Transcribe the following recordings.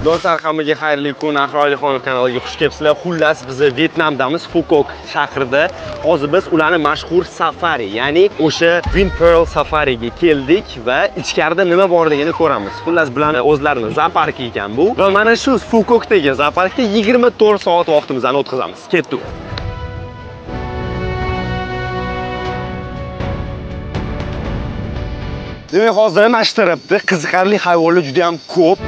Do'stlar, hammaga xayrli kun. Ahror Alixonov kanaliga xush kelibsizlar. Xullas, biz Vyetnamdamiz, Fukok shahrida. Hozir biz ularning mashhur safari, ya'ni o'sha Vinpearl safariga keldik va ichkarida nima borligini ko'ramiz. Xullas, bularni o'zlarini zooparki ekan bu. Va mana shu Fukokdagi zooparkda 24 soat vaqtimizni o'tkazamiz. Ketdik. Demak, hozir mana shu tarafda qiziqarli hayvonlar juda ham ko'p.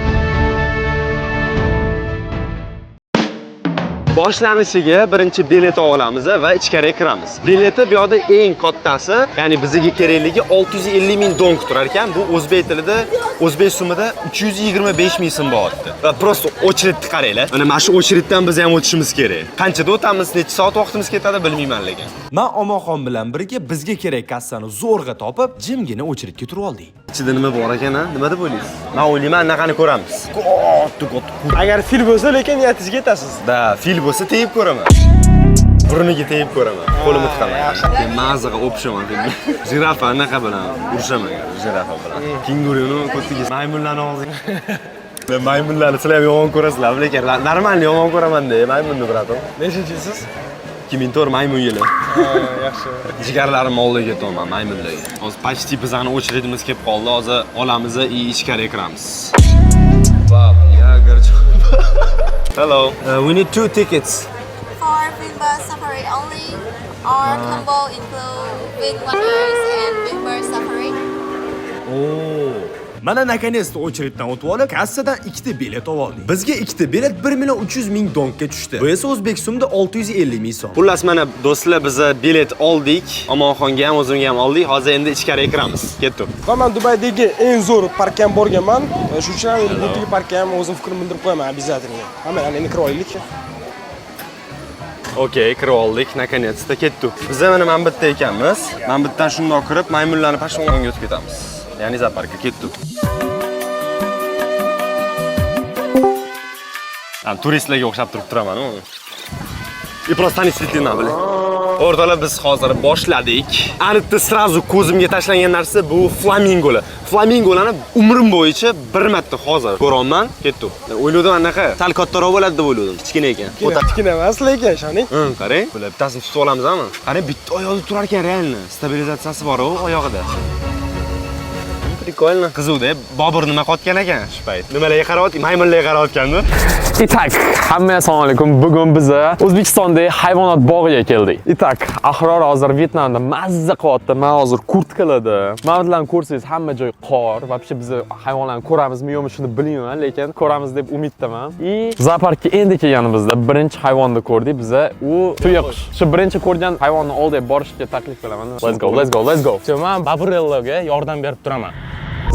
Boshlanishiga birinchi bilet olamiz va ichkariga kiramiz. Bileti bu yoqda eng kattasi, ya'ni bizga kerakligi 650 ming dong turar ekan. Bu o'zbek tilida, o'zbek so'mida 325 ming so'm bo'lyapti. Va просто очередь ni qaranglar. Mana shu очередь dan biz ham o'tishimiz kerak. Qanchada o'tamiz, necha soat vaqtimiz ketadi bilmayman lekin. Man Omonxon bilan birga bizga kerak kassani zo'rg'a topib, jimgina очередь ga turib oldik. Ichida nima bor ekan, ha? Nima deb o'ylaysiz? Men o'ylayman, anaqani ko'ramiz. Katta katta. Agar fil bo'lsa, lekin niyatingizga yetasiz. Да, fil bo'lsa tegib ko'raman. Burniga tegib ko'raman. Qo'limni tiqaman. Men mazaga o'pishaman filga. Jirafa anaqa bilan urushaman, jirafa bilan. Kenguruni ko'tiga, maymunlarni og'ziga. Men maymunlarni sizlar ham yomon ko'rasizlar, lekin нормально yomon ko'raman-da maymunni, братан. Nechinchi yilsiz? 2004 maymun yili. Yaxshi. Jigarlarim oldiga ketyapman maymunlarga. Hozir почти bizani очередь imiz kelib qoldi. Hozir olamiz и ichkariga kiramiz. Bab, ya garchi. Hello. We need two tickets. For Vinpearl Safari only, or combo include VinWonders and Vinpearl Safari. Mana наконец-то очередь dan o'tib olib, kassadan ikkita bilet oldik. Bizga ikkita bilet 1 million 300 ming dongga tushdi. Bu esa o'zbek so'mida 650 ming so'm. Xullas, mana do'stlar, biz bilet oldik. Omonxonga ham, o'zimga ham oldik. Hozir endi ichkariga kiramiz. Ketdik. Va men Dubaydagi eng zo'r parkka ham borganman. Shuning uchun ham endi bu yerdagi parkka ham o'zim fikrimni bildirib qo'yaman обязательно. Hamma endi kirib olaylik. Okey, kirib oldik, наконец-то ketdik. Biz mana bu yerda ekanmiz. Mana bu yerdan shundoq kirib, maymunlarni pashmonga o'tib ketamiz. Ya'ni zooparkka ketdik. Tam turistlarga o'xshab turib turaman uni. И просто они светлина, бля. O'rtoqlar, biz hozir boshladik. Aniqda сразу ko'zimga tashlangan narsa bu flamingolar. Flamingolarni umrim bo'yicha bir marta hozir ko'ryapman. Ketdik. O'yladim anaqa sal kattaroq bo'ladi deb o'yladim. Kichkina ekan. O'ta Kichkina emas, lekin ishoning. Qarang. Bular bittasini tutib olamizmi? Qarang, bitta oyog'ida turar ekan реально. Stabilizatsiyasi bor u oyog'ida. Прикольно. Qiziqda, Bobur nima qotgan ekan shu payt? Nimalarga qarayotgan? Maymunlarga qarayotganmi? Итак, hammaga assalomu alaykum. Bugun biz O'zbekistondagi hayvonot bog'iga keldik. Итак, Ahror hozir Vyetnamda mazza qilyapti. Men hozir kurtkalarda. Mana bularni ko'rsangiz hamma joy qor. Вообще biz hayvonlarni ko'ramizmi yo'qmi shuni bilmayman, lekin ko'ramiz deb umiddaman. И zooparkka endi kelganimizda birinchi hayvonni ko'rdik biza. U tuyaqush. Shu birinchi ko'rgan hayvonni oldiga borishga taklif qilaman. Let's go, let's go, let's go. Men Baburellaga yordam berib turaman.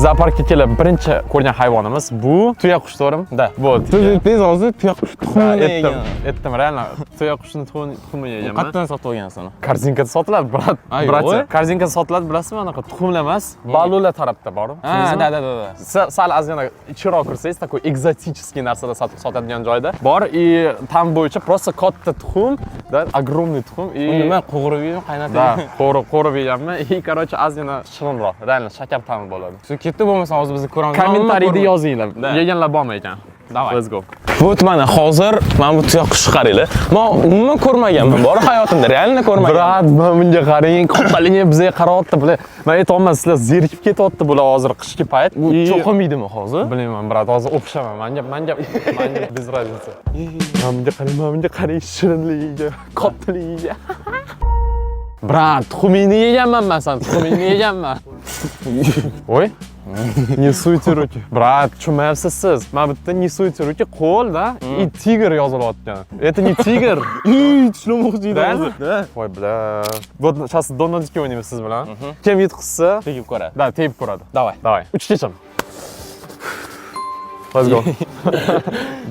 Zooparkka kelib birinchi ko'rgan hayvonimiz bu tuyaqush, to'g'rimi? Да. Вот. Siz tez hozir tuyaqush tuxumini Aytdim, yegan. aytdim, реально tuyaqushni tuxumini yeganman. Qayerdan sotib olgansan uni? Korzinkada sotiladi, брат. A, yo'q. Братья. Korzinkada sotiladi, bilasizmi, anaqa tuxumlar emas, balula tarafda bor. Ha, да, да, да, да. Sal ozgina ichiroq kirsangiz, такой экзотический narsalar sotadigan joyda bor и там bo'yicha просто katta tuxum, да, огромный tuxum и U nima, qovurib yeymi, qaynatib Да, yeymi? Qovurib yeganman и короче ozgina shirinroq, реально shakar ta'mi bo'ladi. Shu ketdi bo'lmasa hozir bizni ko'ramiz. Kommentariyda yozinglar. Да. Yeganlar bormi ekan? Давай. Let's go. Вот mana hozir mana bu tuyaqushni qaranglar. Men umuman ko'rmaganman. Bor hayotimda реально ko'rmaganman. Брат, mana bunga qarang, kattaligini bizga qarayapti bular. Men aytyapman, sizlar zerikib ketyapti bular hozir qishki payt. U cho'qimaydimi hozir? Bilmayman, брат, hozir o'pishaman. Manga без разницы. Mana bunga qarang, mana bunga qarang, shirinligiga, kattaligiga. Брат, tuxumingni yeganman man san, tuxumingni yeganman. Oy. Не суйте руки. Брат, tushunmayapsiz siz. Mana bu yerda "не суйте руки" qo'l, да, и тигр yozilyotgan. Это не тигр. Tishlamoqchi edi Реально? hozir. Да. Voy, бля. Вот сейчас Donaldga o'ynaymiz siz bilan. Kim yutqizsa, Tegib ko'radi. Да, tegib ko'radi. Давай. Давай. Uchgacha. Let's go.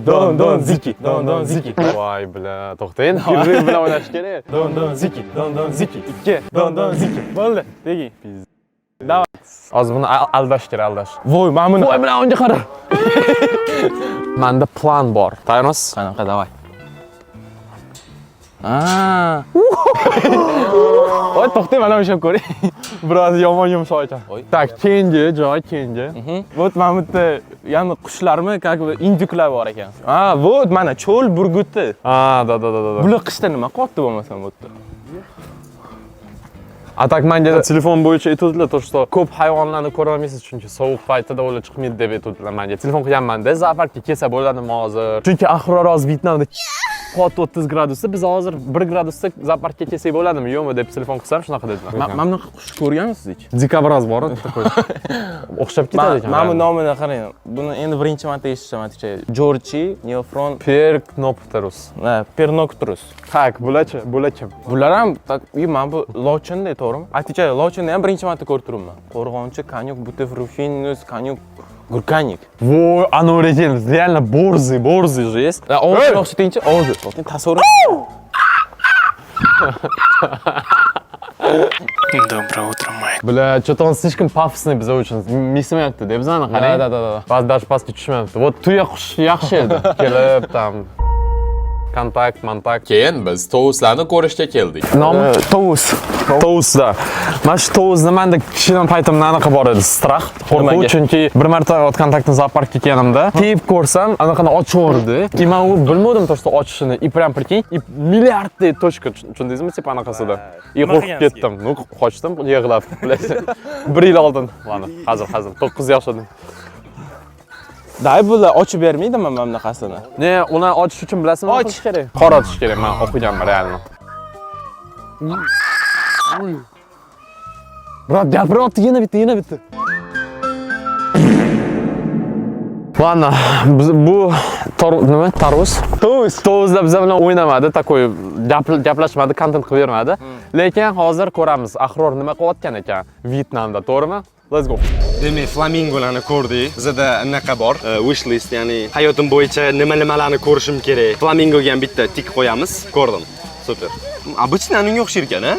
Don don ziki, don don ziki. Voy, бля, to'xtang. Перерыв bilan o'ynash kerak. Don don ziki, don don ziki. Ikki. Don don ziki. Bo'ldi, teging. Давай. Hozir buni aldash kerak, aldash. Voy, mana buni. Voy, bilan unga qara. Menda plan bor. Tayyormisiz? Qanaqa, давай. Ha. Voy, to'xtang, mana ushlab ko'ring. Biroz yomon yumshoq ekan. Так, keyingi joy, keyingi. Вот mana bu yerda ya'ni qushlarmi, как бы индюк lar bor ekan. Ha, вот mana cho'l burguti. А, да, да, да, да. Bular qishda nima qilyapti bo'lmasam bu yerda? А так menga telefon bo'yicha aytuvdilar, то что ko'p hayvonlarni ko'ra olmaysiz, chunki sovuq paytida ular chiqmaydi deb aytuvdilar menga. Telefon qilganman-da, zooparkka kelsa bo'ladimi hozir? Chunki Ahror hozir Vyetnamda qot 30 gradusda, biz hozir 1 gradusda zooparkka kelsak bo'ladimi, yo'qmi deb telefon qilsam, shunaqa dedilar. Mana bunaqa qush ko'rganmisiz hech? Дикобраз bor, такой. O'xshab ketadi ekan. Mana bu nomini qarang. Buni endi birinchi marta eshitishim, aytishcha. Georgi Neofron Percnopterus. Ha, Percnopterus. Так, bularchi, bular kim? Bular ham так, и mana bu lochinda, to'g'rimi? Aytishcha, lochinni ham birinchi marta ko'rib turibman. Qo'rg'onchi, конюк, Butef rufinus, конюк, гурканик. Voy, anavi lekin реально борзый, борзый же есть. Og'zini o'xshatingchi, og'zi. To'xtang, tasavvur. Доброе утро, Майк. Бля, что-то он слишком пафосный biz uchun. Misimayapti deb bizani qarang. Да, да, да, да. Ba'zi даже pastga tushmayapti. Вот tuya qush yaxshi edi. Kelib там kontakt, montakt. Keyin biz tovuslarni ko'rishga keldik. Nomi? Tovus. Tovusda. Mana shu tovusni menda kichkina paytimda anaqa bor edi, страх, qo'rquv, Nimaga? Chunki bir marta kontaktni zooparkka kelganimda, tepib ko'rsam, anaqani ochaverdi. И man u bilmadim то, что ochishini. И прям прикинь, и milliardday точка, tushundingizmi, типа anaqasida. И qo'rqib ketdim. Ну, qochdim, yig'lab. Bir yil oldin. Mana, hazil, hazil. 9 yosh edim. Day, bular ochib bermaydimi mana bunaqasini? Не, uni ochish uchun bilasizmi nima Och. qilish kerak? Qor otish kerak, man o'qiganman реально. Брат, gapiryapti, yana bitta, yana bitta. Ладно, bu nima? Tarvuz. Tovus. Tovuzlar biza bilan o'ynamadi, такой gaplashmadi, kontent qilib bermadi. Lekin hozir ko'ramiz, Ahror nima qilayotgan ekan Vyetnamda, to'g'rimi? Let's go. Demak, flamingolarni ko'rdik. Bizada anaqa bor, wish list, ya'ni hayotim bo'yicha nima nimalarni ko'rishim kerak. Flamingoga ham bitta tik qo'yamiz. Ko'rdim. Супер. Обычно unga o'xshar ekan, a?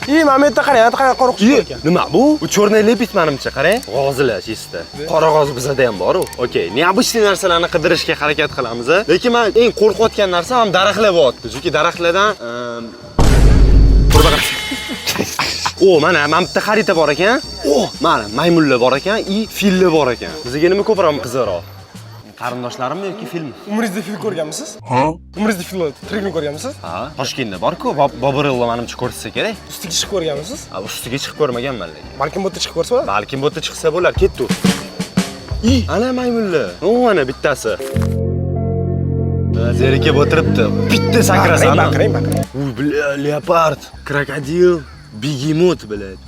И mana bu yerda qarang, mana qarang, qora qush bor ekan. Nima bu? Bu черный лебедь manimcha, qarang. G'ozilar чисто. Qora g'oz bizada ham bor-u. Okey, необычный narsalarni qidirishga harakat qilamiz. Lekin men eng qo'rqayotgan narsam ham daraxtlar bo'lyapti. Chunki daraxtlardan qurbaqa. O, mana bitta xarita bor ekan. O, mana maymunlar bor ekan, и fillar bor ekan. Bizga nima ko'proq qiziqroq? Qarindoshlarimmi yoki filmi? Umringizda fil ko'rganmisiz? Ha? Umringizda fil tirikni ko'rganmisiz? Ha, Toshkentda bor-ku, Boburello manimcha ko'rsa kerak. Ustiga chiqib ko'rganmisiz? A, ustiga chiqib ko'rmaganman lekin. Balkim bu yerda chiqib ko'rsa bo'ladi. Balkim bu yerda chiqsa bo'lar, ketdi. I, ana maymunlar. O, ana bittasi. Ha, zerikib o'tiribdi. Bitta sakrasa. Baqiring, baqiring. Uy, бля, леопард, крокодил, бегемот, блядь.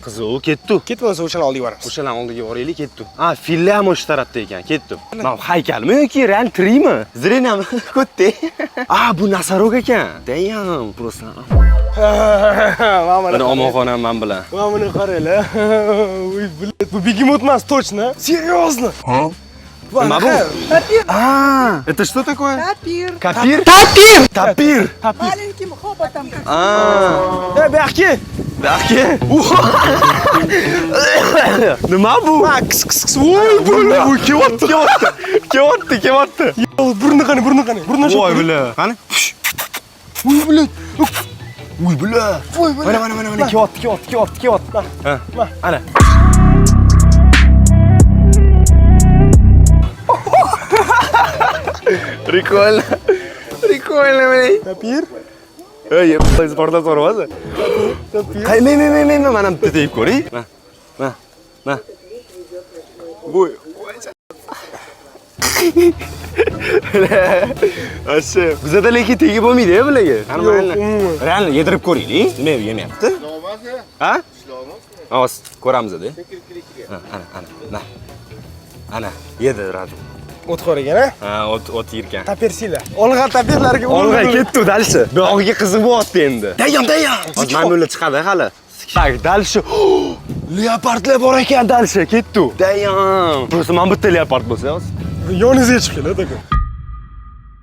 Qiziq, ketdi. Ketmasa o'shani oldiga boramiz. O'shalarni oldiga boraylik, ketdi. Ha, fillar ham o'sha tarafda ekan, ketdi. Mana haykalmi yoki real tirikmi? Зрение katta. A, bu носорог ekan. Damn, просто. Mana Mana omonxonam man bilan. Mana buni qaranglar. Uy, блядь, bu бегемот emas, точно. Серьезно? Nima bu? А, это что такое? Тапир. Капир? Тапир! Тапир! Маленьким хоботом. А, Ey, bu yoqqa. Aka. Nima bu? Ha, kis kis kis. Voy, бля. Bu kelyapti, kelyapti. Kelyapti, kelyapti. Burni qani, burni qani. Burni Voy, бля. Qani? Voy, блядь. Uy, бля. Voy, бля. Mana, mana, mana, mana kelyapti, kelyapti, kelyapti, kelyapti. Ha, ana. Прикольно. Прикольно, блядь. Tapir. Ey, portlab so'rabdi. Qay, men, men, men, men, mana bitta tegib ko'ring. Ma, ma, ma. Voy, Ashe, bizada lekin tegib bo'lmaydi bularga. Yo'q, umuman. Реально yedirib ko'raylik. Nima yemayapti? Ha? Hozir ko'ramiz-da. Ha, ana, ana, na. Ana, yedi radu. O'txo'r ekan, ha? Ha, o't o't yerkan. Tapirsizlar. Olg'a tapirlarga Olg'a ketdi дальше. Buyog'iga qiziq bo'lyapti endi. Dayam, dayam. Hozir maymunlar chiqadi hali. Так, дальше. Leopardlar bor ekan дальше, ketdi. Dayam. Просто mana bitta leopard bo'lsa hozir. Yoningizga chiqib keladi, такой.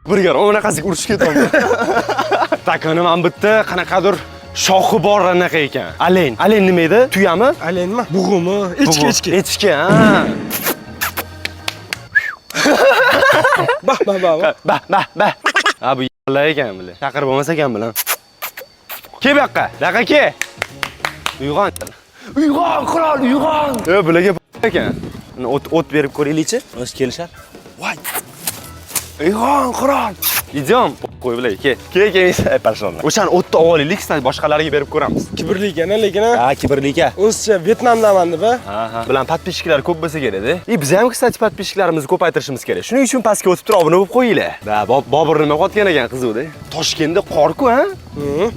Birga unaqasiga urushib ketyapti. Так, ana mana bitta qanaqadir shoxi bor anaqa ekan. Олень. Олень nima edi? Tuyami? Олень mi? Bug'umi? Echki, echki. Echki, ha. Bah bah bah. Bah bah bah. Ha, bu y**lar ekan bular. Chaqirib bo'lmas ekan bular. Kel bu yoqqa. Bu yoqqa kel. Uyg'on. Uyg'on, qirol, uyg'on. E, bularga ekan. Uni o't berib ko'raylikchi. O'zi kelishar. Voy. Uyg'on, qirol. Идем. Qo'y bularga, kel. Kel, kelmaysan. Пошёл. O'shani o'tni olaylik, кстати, boshqalariga berib ko'ramiz. Kibrli ekan, lekin ha. Ha, kibrli ekan. O'zicha Vyetnamdaman deb, ha. Aha. Bilan подписчик lar ko'p bo'lsa kerak-da. И biz ham, кстати, подписчик larimizni ko'paytirishimiz kerak. Shuning uchun pastga o'tib turib obuna bo'lib qo'yinglar. Va Bobur nima qilayotgan ekan qiziqda? Toshkentda qor-ku, ha?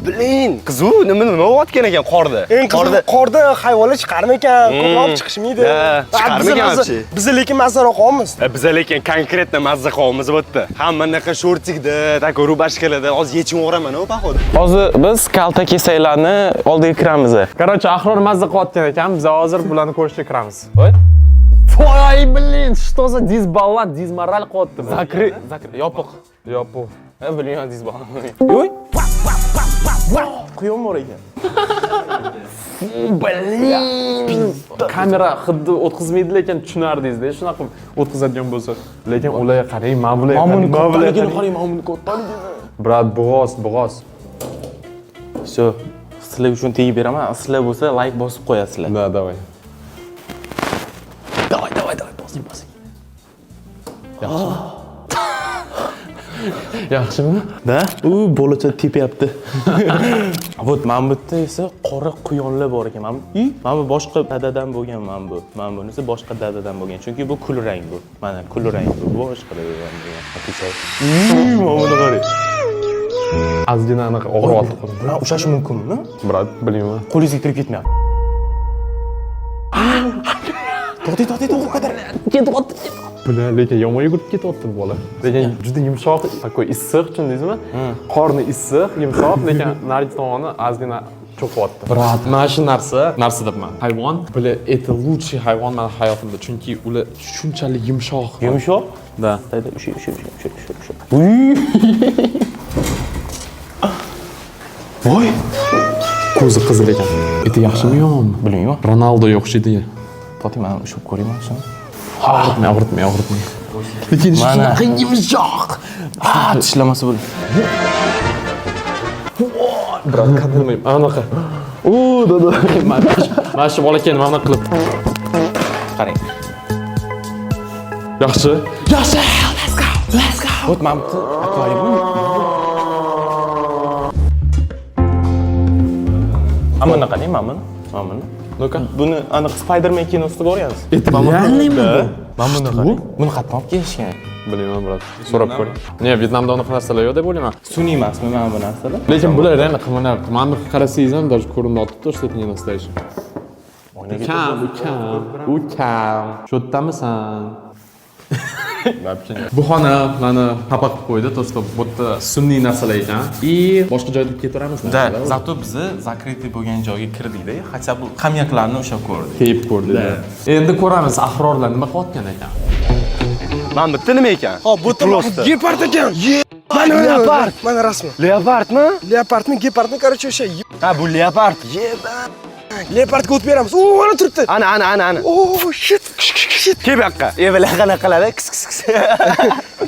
Блин, qiziq, nima bo'layotgan ekan qorda? Eng qizig'i qorda hayvonlar chiqarmikan, ko'proq chiqishmaydi. Да, chiqarmikan вообще? Biz lekin mazzaroq olamiz. Biz lekin конкретно mazza qilyapmiz bu yerda. Hamma anaqa шортик da, такой рубашка larda hozir yechib yuboraman, u походу. Hozir biz kalta kesaklarni oldiga kiramiz. Короче, Ahror mazza qilayotgan ekan, biz hozir bularni ko'rishga kiramiz. Voy. Voy, блин, что за дисбаланс, дизмораль qilyapti bu. Закры, закры, yopiq. Yopiq. Ha, bilmayman, дисбаланс. Yo'y. Quyon bor ekan. Блин. Kamera xuddi o'tkazmaydi, lekin tushunardingiz-da, shunaqa qilib o'tkazadigan bo'lsa. Lekin ularga qarang, mana bularga Mana buni qarang, mana bularga kattaligini qarang. qarang, mana buni kattaligini. Брат, bo'g'oz, bo'g'oz. Всё, sizlar uchun tegib beraman. Sizlar bo'lsa like bosib qo'yasizlar. Да, давай. Давай, давай, давай, bosing, bosing. Yaxshimi? Yaxshimi? Да? U bolacha tepyapti. Вот mana bu yerda esa qora quyonlar bor ekan. Mana bu, mana bu boshqa dadadan bo'lgan mana bu. Mana bunisi boshqa dadadan bo'lgan. Chunki bu kulrang bu. Mana kulrang bu. Bu boshqa dadadan bo'lgan. Отвечай. Mana buni qarang. Ozgina anaqa og'riyapti. Bular ushlash mumkinmi? Брат, bilmayman. Qo'lingizga kirib ketmayapti. To'xtang, to'xtang, to'xtang, qadar. Ketyapti. Бля, lekin yomon yugurib ketyapti bu bola. Lekin juda yumshoq, такой issiq, tushundingizmi? Qorni issiq, yumshoq, lekin narigi tomoni ozgina cho'qyapti. Брат, mana shu narsa deyapman. Hayvon, бля, это лучший hayvon mani hayotimda, chunki ular shunchalik yumshoq. Yumshoq? Да. Daydi, usha, usha, usha, usha, usha, usha. Voy! Ko'zi qizil ekan. Это yaxshimi, yomonmi? Bilmayman. Ronaldoga o'xshaydi. To'xtang, mana ushlab ko'rayman shuni. Og'ritmang, og'ritmang, og'ritmang. Lekin Mana. shunaqa yumshoq. Ah, tishlamasa bo'ladi. Брат, qanday anaqa. U, dada. Mana shu bolakayni mana bunaqa qilib. Qarang. Yaxshi. Yaxshi. Let's go. Let's go. Вот mana bu akvarium. Mana buni qarang, mana buni. Mana buni. Ну-ка. Buni aniq Spider-Man kinosida ko'rgansiz. Это реальный mi bu? Mana buni qarang. Buni qayerdan olib kelishgan? Bilmayman, брат. So'rab ko'ring. Не, Vyetnamda unaqa narsalar yo'q deb o'ylayman. Sun'iy emasmi mana bu narsalar? Lekin bular реально qilmanyapti. Mana bu qarasangiz ham даже ko'rinyapti, что это не настоящий. Ukam, ukam, ukam. Shu yerdamisan? Bu xona mani xafa qilib qo'ydi, то что bu yerda sun'iy narsalar ekan. И boshqa joyga ketaveramiz. Да, зато bizni закрытый bo'lgan joyga kirdikda, хотя бы хомяк larni ushlab ko'rdik. Teyib ko'rdik. Endi ko'ramiz Ahrorlar nima qilayotgan ekan. Mana bu yerda nima ekan? Hop, bu yerda Просто. Gepard ekan. Mana Leopard. Mana rasmi. Leopardmi? Leopardmi, gepardmi, короче, o'sha Ha, bu leopard. Yeba. Leopardga o't beramiz. O, mana turibdi. Ana, ana, ana, ana. O, shit, shit. Kel bu yoqqa. E, bular qanaqa qiladi? Kis kis kis.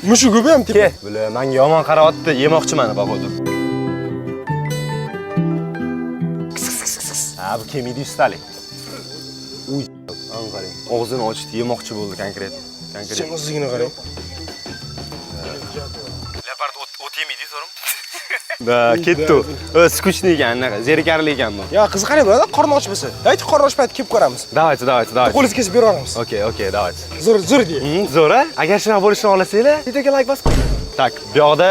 Mushugi bu ham tepa. Kel. Bular menga yomon qarayapti, yemoqchi mani походу. Kis kis kis kis. Ha, bu kelmaydi yuztalik. Uy, ana qarang. Og'zini ochdi, yemoqchi bo'ldi конкретно. Конкретно. Sen o'zingni qarang. Leopard o't yemaydi, to'g'rimi? Да, ketdi. Ö, скучный ekan, anaqa, zerikarli ekan bu. Ya, qiziq qarang, birodar, qorni och bo'lsa. Давайте qorni och payti kelib ko'ramiz. Давайте, давайте, давайте. Qo'lingizni kesib bera olamiz. Okey, okey, давайте. Zo'r, zo'r deya. Zo'r, a? Agar shunaqa bo'lishini xohlasanglar, videoga like bosib qo'ying. Так, bu yoqda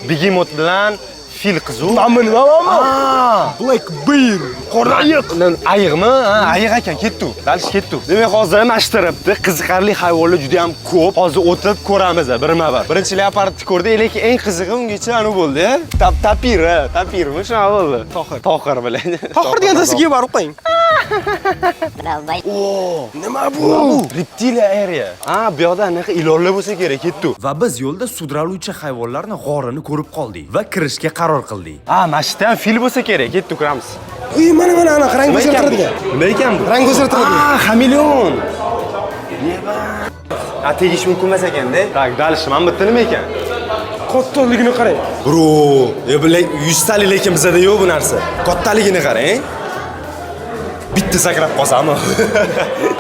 begemot bilan fil qizuv. Mana nima mana? Aa! Black Bear. Qora ayiq. Ayiqmi? Ha, ayiq ekan, ketdi. Дальше ketdi. Demak, hozir mana shu tarafda qiziqarli hayvonlar juda ham ko'p. Hozir o'tib ko'ramiz birma-bir. Birinchi leopardni ko'rdik, lekin eng qizig'i ungacha anu bo'ldi. Tapir, ha, tapirmi shunaqa bo'ldi. Tohir. Tohir bilan. Tohir degan dasiga borib qo'ying. Nima bu? Reptiliya area. Ha, bu yoqda anaqa ilonlar bo'lsa kerak, ketdi. Va biz yo'lda sudraluvchi hayvonlarni g'orini ko'rib qoldik va kirishga qaror qildik. Ha, mana shu yerda ham fil bo'lsa kerak, ketdi, kiramiz. Uy, mana mana ana rang Nima ekan bu? o'zgartiradigan. Nima ekan bu? Rang o'zgartiradigan. Ha, xameleon. A, tegish mumkin emas ekanda. Так, дальше. Mana bu yerda nima ekan? Kattaligini qarang. Bro, e bu 100 talik, lekin bizada yo'q bu narsa. Kattaligini qarang. Bitta sakrab qolsami?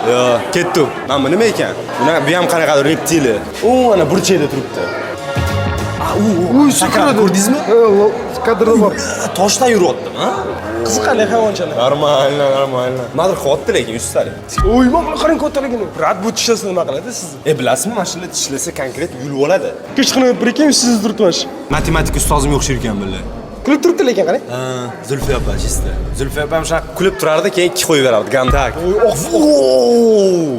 Yo, ketdim. Mana bu nima ekan? Buna bu ham qanaqadir reptili. U ana burchakda turibdi. A, u sakrab ko'rdingizmi? Kadrda bor. Toshdan yuryaptimi? Ha? Qiziqarli hayvonchalar. Нормально, нормально. Nimadir qilyapti lekin 100 talik. Oy, mana buni qarang kattaligini. Брат, bu tishlasa nima qiladi sizni? E bilasizmi, mana shunday tishlasa konkret yulib oladi. Kichkina прикинь, sizni turibdi mana shu. Matematika ustozimga o'xshar ekan bular. Kulib turibdi lekin qarang. Ha, Zulfiya opa чисто. Zulfiya opam shunaqa kulib turardi, keyin ikki qo'yib berardi. Gam так.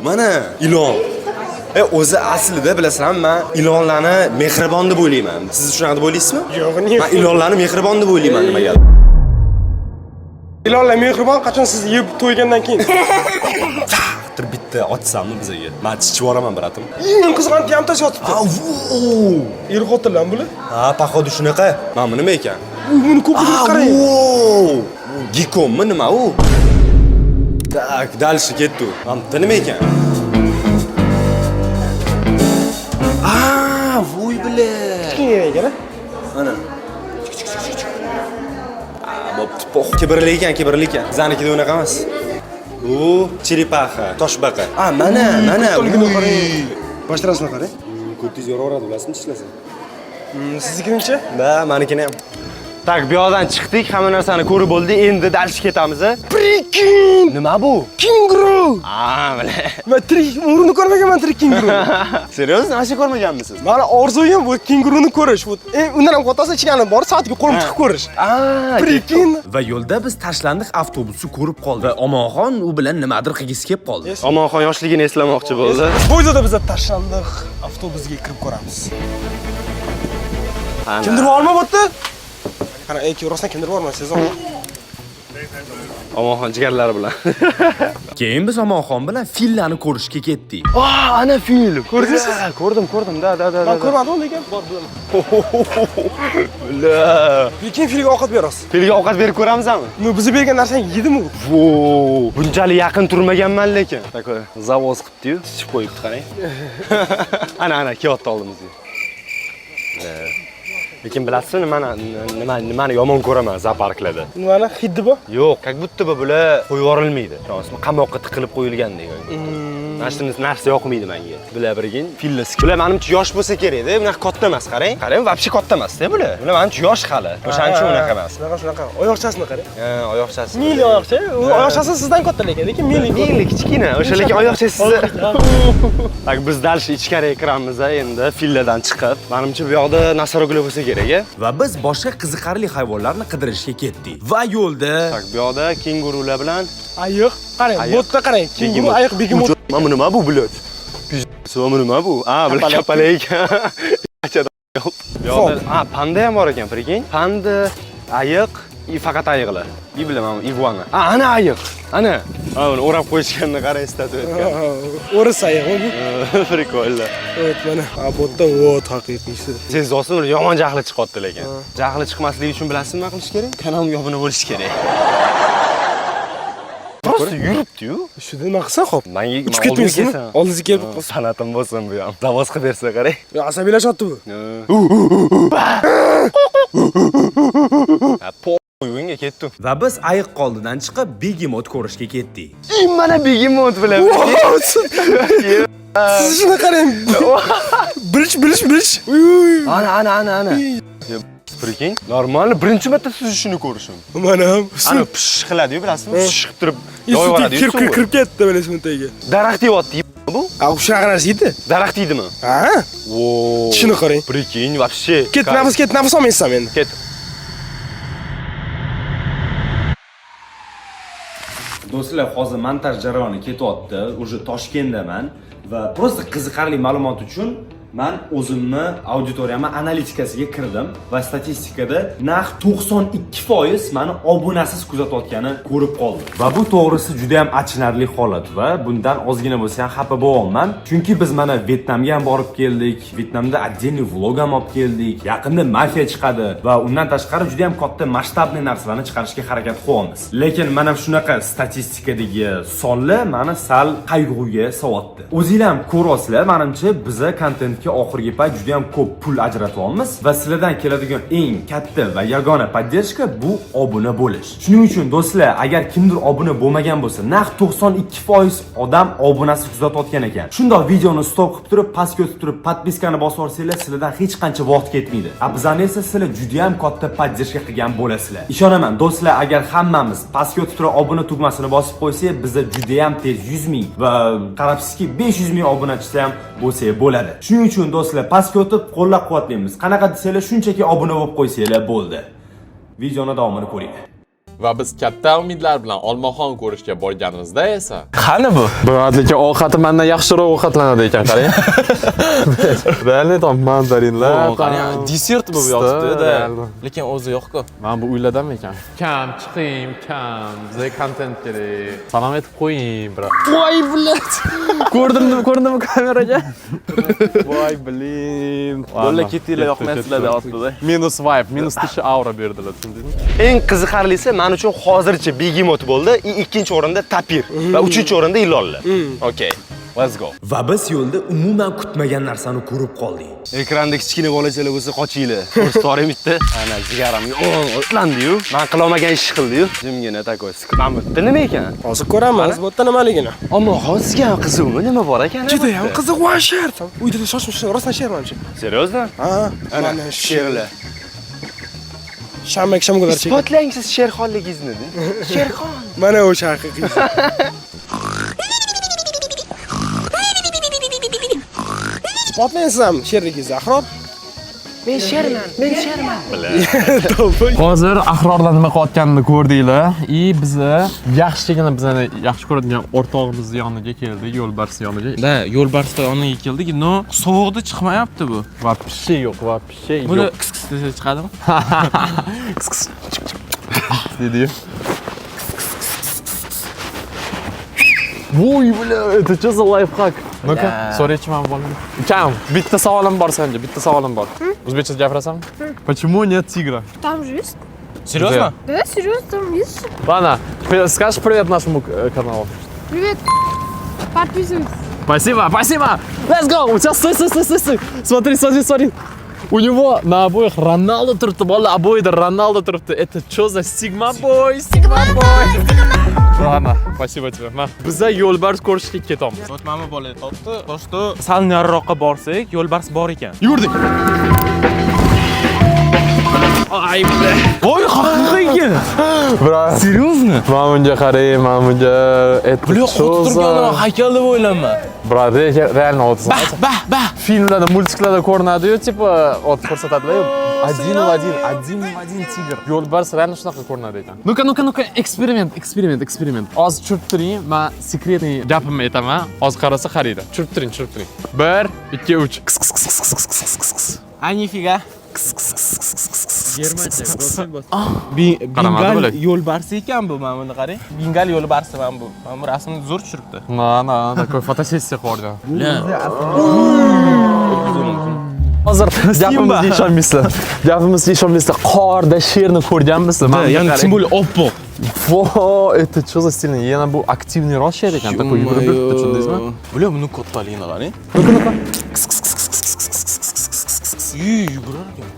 Mana ilon. E o'zi aslida bilasizlarmi, men ilonlarni mehribon deb o'ylayman. Siz shunaqa deb o'ylaysizmi? Yo'q, не. Men ilonlarni mehribon deb o'ylayman nimaga? Ilonlar mehribon qachon sizni yeb to'ygandan keyin. Tur bitta otsammi bizaga? Men tichib yuboraman, брат im. Eng qizg'on yamtash yotibdi. Au! Er xotinlar bular. Ha, походу shunaqa. Mana bu nima ekan? Uy, buni ko'pligini qarang. Wow! Gekonmi nima u? Так, дальше ketdi. Mana bu nima ekan? А, voy бля. Kichkina ekan, a? Mana. Bo'pti, pox. Kibrli ekan, kibrli ekan. Biznikida unaqa emas. U черепаха, toshbaqa. A, mana, mana. Kattaligini qarang. Boshlarasini qarang. Ko'tingiz yoraveradi, bilasizmi, tishlasa. Siznikinichi? Да, manikini ham. Так, bu yoqdan chiqdik, hamma narsani ko'rib bo'ldik. Endi дальше ketamiz. Прикинь! Nima bu? Kenguru! A, бля. Men tirik umrimda ko'rmaganman tirik kenguru. Серьёзно, mana shu ko'rmaganmisiz? Mani orzuyim bu kenguruni ko'rish. Bu undan ham kattasi ichgani bor, soatiga qo'lim tiqib ko'rish. A, Прикинь! Va yo'lda biz tashlandiq avtobusni ko'rib qoldik. Va Omonxon u bilan nimadir qilgisi kelib qoldi. Omonxon yoshligini eslamoqchi bo'ldi. Bu videoda biz tashlandiq avtobusiga kirib ko'ramiz. Ana. Kimdir bormi bu yerda? Qara, ey, rostdan kimdir bormi? Sezon. Omonxon jigarlari bilan. Keyin biz Omonxon bilan fillarni ko'rishga ketdik. Aa, ana fil. Ko'rdingiz? Ko'rdim, ko'rdim. Да, да, да. Men ko'rmadim lekin bor bilaman. La. Lekin filga ovqat berasiz. Filga ovqat berib ko'ramizmi? Ну, bizni bergan narsani yedimi u? Vo, bunchalik yaqin turmaganman lekin. Такой завоз qilibdi-yu, tichib qo'yibdi, qarang. Ana, ana, kelyapti oldimizga. Lekin bilasizmi nimani nimani yomon ko'raman zooparklarda? Nimani? Hiddi bor? Yo'q, как будто бы bular qo'yib yuborilmaydi. Tushunasizmi? Qamoqqa tiqilib qo'yilgandek. Mana shu narsa yoqmaydi menga. Bular birgin fillar. Bular menimcha yosh bo'lsa kerak-da, bunaqa katta emas, qarang. Qarang, вообще katta emas-da bular. Bular menimcha yosh hali. O'shaning uchun unaqa emas. Shunaqa, shunaqa. Oyoqchasini qarang. Ha, oyoqchasi. Mili oyoqcha. U oyoqchasi sizdan katta lekin, lekin mili. Mili kichkina, o'sha lekin oyoqchasi. Так, biz дальше ichkariga kiramiz endi fillardan chiqib. Menimcha bu yoqda носорог lar bo'lsa kerak, a? Va biz boshqa qiziqarli hayvonlarni qidirishga ketdik. Va yo'lda Так, bu yoqda kengurular bilan Ayiq. Qarang, Ayiq. bu yerda qarang. Kenguru, ayiq, begemot. Mana bu nima bu, блядь? Пиздец, bu nima bu? A, bular kapalak ekan. Bu yoqda, a, panda ham bor ekan, прикинь. Panda, ayiq, и faqat ayiqlar. И bilaman, iguana. A, ana ayiq. Ana. Ha, uni o'rab qo'yishganini qarang, statuetka. O'ris ayiq bu. Прикольно. Evet, mana. Ha, bu yerda вот haqiqiysi. Sezyapsizmi? Yomon jahli chiqyapti lekin. Jahli chiqmasligi uchun bilasizmi nima qilish kerak? Kanalimga obuna bo'lish kerak. Просто yuribdi-yu. Shunda nima qilsa xo'p? Menga Uchib ketmaysizmi? Oldingizga kelib qolsa. Sanatim bo'lsin bu ham. Завоз qilib bersa qarang. Yo, asabiylashyapti bu. Ha, по unga ketdim. Va biz ayiq oldidan chiqib begemot ko'rishga ketdik. Mana begemot bilan. Siz shuni qarang. Bilish, bilish, bilish. Uy, uy. Ana, ana, ana, ana. Прикинь, нормально, birinchi marta suzishini ko'rishim. Mana ham. Ana pish qiladi-yu, bilasizmi? Pish qilib turib Suv yoyaveradi. kirib kirib kirib ketdi mana shu tagiga. Daraxt yeyapti bu. A, shunaqa narsa yeydi. Daraxt yeydimi? Ha? Wo. Tishini qarang. Прикинь, вообще. Ket, nafas ket, nafas olmaysan endi. Ket. Do'stlar, hozir montaj jarayoni ketyapti. Уже Toshkentdaman va просто qiziqarli ma'lumot uchun Man o'zimni auditoriyamni analitikasiga kirdim va statistikada naq 92% mani obunasiz kuzatayotgani ko'rib qoldim. Va bu, to'g'risi, juda ham achinarli holat va bundan ozgina bo'lsa ham xafa bo'lyapman. Chunki biz mana Vyetnamga ham borib keldik, Vyetnamda отдельный vlog ham olib keldik. Yaqinda mafiya chiqadi va undan tashqari juda ham katta масштабный narsalarni chiqarishga harakat qilyapmiz. Lekin mana shunaqa statistikadagi sonlar mani sal qayg'uga solyapti. O'zinglar ham ko'ryapsizlar, manimcha biza kontentga oxirgi payt juda ham ko'p pul ajratyapmiz va sizlardan keladigan eng katta va yagona поддержка bu obuna bo'lish. Shuning uchun, do'stlar, agar kimdir obuna bo'lmagan bo'lsa, naq 92% odam obunasiz kuzatayotgan ekan. Shundoq videoni stop qilib turib, pastga o'tib turib, подписка ni bosib yuborsanglar, sizlardan hech qancha vaqt ketmaydi. A bizani esa sizlar juda ham katta поддержка qilgan bo'lasizlar. Ishonaman, do'stlar, agar hammamiz pastga o'tib turib obuna tugmasini bosib qo'ysak, biza juda ham tez 100 ming va qarabsizki, 500 ming obunachisi ham bo'lsa bo'ladi. Shuning uchun, do'stlar, pastga o'tib qo'llab-quvvatlaymiz. Qanaqa desanglar, shunchaki obuna bo'lib qo'ysanglar bo'ldi. Videoni davomini ko'ringlar. Va biz katta umidlar bilan olmaxon ko'rishga borganimizda esa Qani bu? Брат, lekin ovqati mandan yaxshiroq ovqatlanadi ekan, qarang. Реально там mandarinlar. Qarang, desert bu yotibdi-da. Реально. Lekin o'zi yo'q-ku. Mana bu uylardanmi ekan? Kam chiqing, kam. Bizga kontent kerak. Salom aytib qo'ying, брат. Voy, блядь. Ko'rdimmi, ko'rindimi kameraga? Voy, блин. Bo'ldi, ketinglar, yoqmaysizlar deyapti-da. Minus vibe, minus 1000 aura berdilar, tushundingizmi? Eng qiziqarlisi men uchun hozircha begemot bo'ldi. И ikkinchi o'rinda tapir va uchinchi o'rinda ilonlar. Okay. Let's go. Va biz yo'lda umuman kutmagan narsani ko'rib qoldik. Ekranda kichkina bolachalar bo'lsa, qochinglar. Ko'rsatib bitta. Ana jigarim otlandiyu. Men qilolmagan ish qildi-yu. Jimgina такой. Mana bu yerda nima ekan? Hozir ko'ramiz bu yerda nimaligini. Ammo sizga ham qiziqmi? Nima bor ekan? Juda ham qiziq va sher. Uyda shoshma, rostdan sher manimcha. Серьезно? Ha, Ana mana sherlar. Shanba shamgular chekadi. Isbotlang siz sherxonligingizni. Sherxon. Mana o'sha haqiqiy. Isbotlang siz ham sherligingizni, Ahror. Men sherman, men sherman. Hozir Ahrorlar nima qilayotganini ko'rdinglar. И biza yaxshigina bizani yaxshi ko'radigan o'rtog'imizni yoniga keldik, yo'lbars yoniga. Да, yo'lbarslar yoniga keldik, но sovuqda chiqmayapti bu. Вообще yo'q, вообще Buni yo'q. Kis kis desa chiqadimi? Kis kis dedi. Voy, бля, это что за лайфхак? Ну-ка, so'raychi man bolani. Ukam, bitta savolim bor senga, bitta savolim bor. O'zbekcha gapirasanmi? Почему нет тигра? Там же есть. Серьезно? Да, серьезно, там есть. Ладно, скажешь привет нашему каналу? Привет. Подписывайтесь. Спасибо, спасибо! Let's go! У тебя, стой, стой, стой, стой, стой! Смотри, смотри, смотри! У него на обоих Роналду turibdi, bola, обои da Роналду turibdi. Это что за Sigma boy? Sigma boy! Ладно, спасибо тебе. Ma. Biza yo'lbars ko'rishga ketamiz. Вот mana bu bola aytyapti, то что sal nariroqqa borsak, yo'lbars bor ekan. Yurdik. Ay, бля. Voy, haqiqiy ekan. Брат. Серьезно? Mana bunga qarang, mana bunga. Это Бля, что qotib turganini за haykal deb o'ylayman. Брат, реально вот Bah, bah, bah. Filmlarda, мультик larda ko'rinadi-yu, типа, вот ko'rsatadilar-yu. Один в один, один в один тигр. Yo'lbars реально shunaqa ko'rinadi ekan. Ну-ка, ну-ка, ну-ка, eksperiment, eksperiment, eksperiment. Hozir tushirib turing, men секретный gapimni aytaman. Hozir qarasa qaraydi. Tushirib turing, tushirib turing. 1, 2, 3. Kis kis kis kis kis kis kis kis. A нифига. Qaramadi Bengal bo'lak. Yo'lbarsi ekan bu, mana buni qarang. Bengal yo'lbarsi mana bu. Mana bu rasmni zo'r tushiribdi. На, на, такой fotosessiya qilib. Hozir gapimizga ishonmaysizlar. Gapimizga ishonmaysizlar. Qorda sherni ko'rganmisizlar? Mana bunga Ya'ni qarang. Тем более oppoq. Во, это что за стильный? Yana bu активный roq sher ekan. Такой yugurib yuribdi, tushundingizmi? Бля, buni kattaligini qarang. Ну-ка, ну-ка. Yuy, yugurar ekan.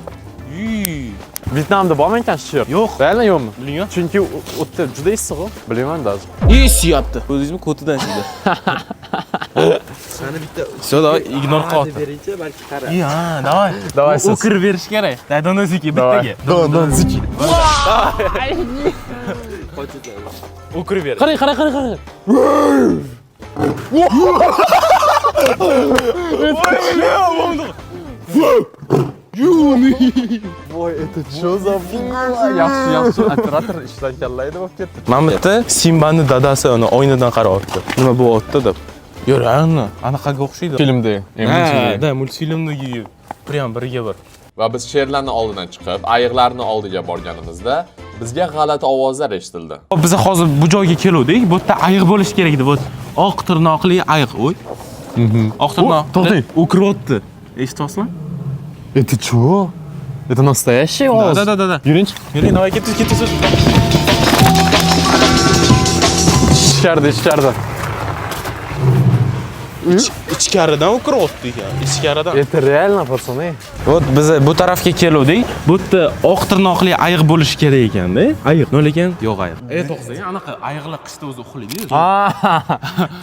Yuy. Vyetnamda bormi ekan sher? Yo'q. Реально yo'qmi? Bilmayman. Chunki u yerda juda issiq-ku. Bilmayman даже. Ey, suyapti. Ko'rdingizmi? Ko'tidan siydi. Всё, давай, игнор qilyapti. Beringchi, balki qarab. Ha, давай. Давай siz. O'kirib berish kerak. Dadon Ziki Давай. bittaga. Don don ziki. O'kirib ber. Qarang, qarang, qarang, qarang. Voy, это что за Yaxshi, yaxshi operator ishdan kallaydi bo'lib ketdi. Mana bu yerda Simbani dadasi uni oynadan qarayapti. Nima bo'lyapti deb. Yo'q, реально, anaqaga o'xshaydi. Filmda. Ha, да, multfilmdagi прям birga bir. Va biz sherlarni oldidan chiqib, ayiqlarni oldiga borganimizda bizga g'alati ovozlar eshitildi. Biz hozir bu joyga keluvdik. Bu yerda ayiq bo'lishi kerak edi. Bu oq tirnoqli ayiq. Oy. Oq tirnoq. To'xtang. O'kiryapti. Eshityapsizmi? Это чего? Это настоящий ovoz? Да, да, да, да. Yuring. Yuring, давай, ketdik, ketdik. Ichkarida, ichkarida. Ichkaridan o'kiryapti ekan. Ichkaridan. Это реально, пацаны. Вот biz bu tarafga keluvdik. Bu yerda oq tirnoqli ayiq bo'lishi kerak ekanda. Ayiq. Nima lekin? Yo'q ayiq. To'xtang, anaqa ayiqlar qishda o'zi uxlaydi-yu.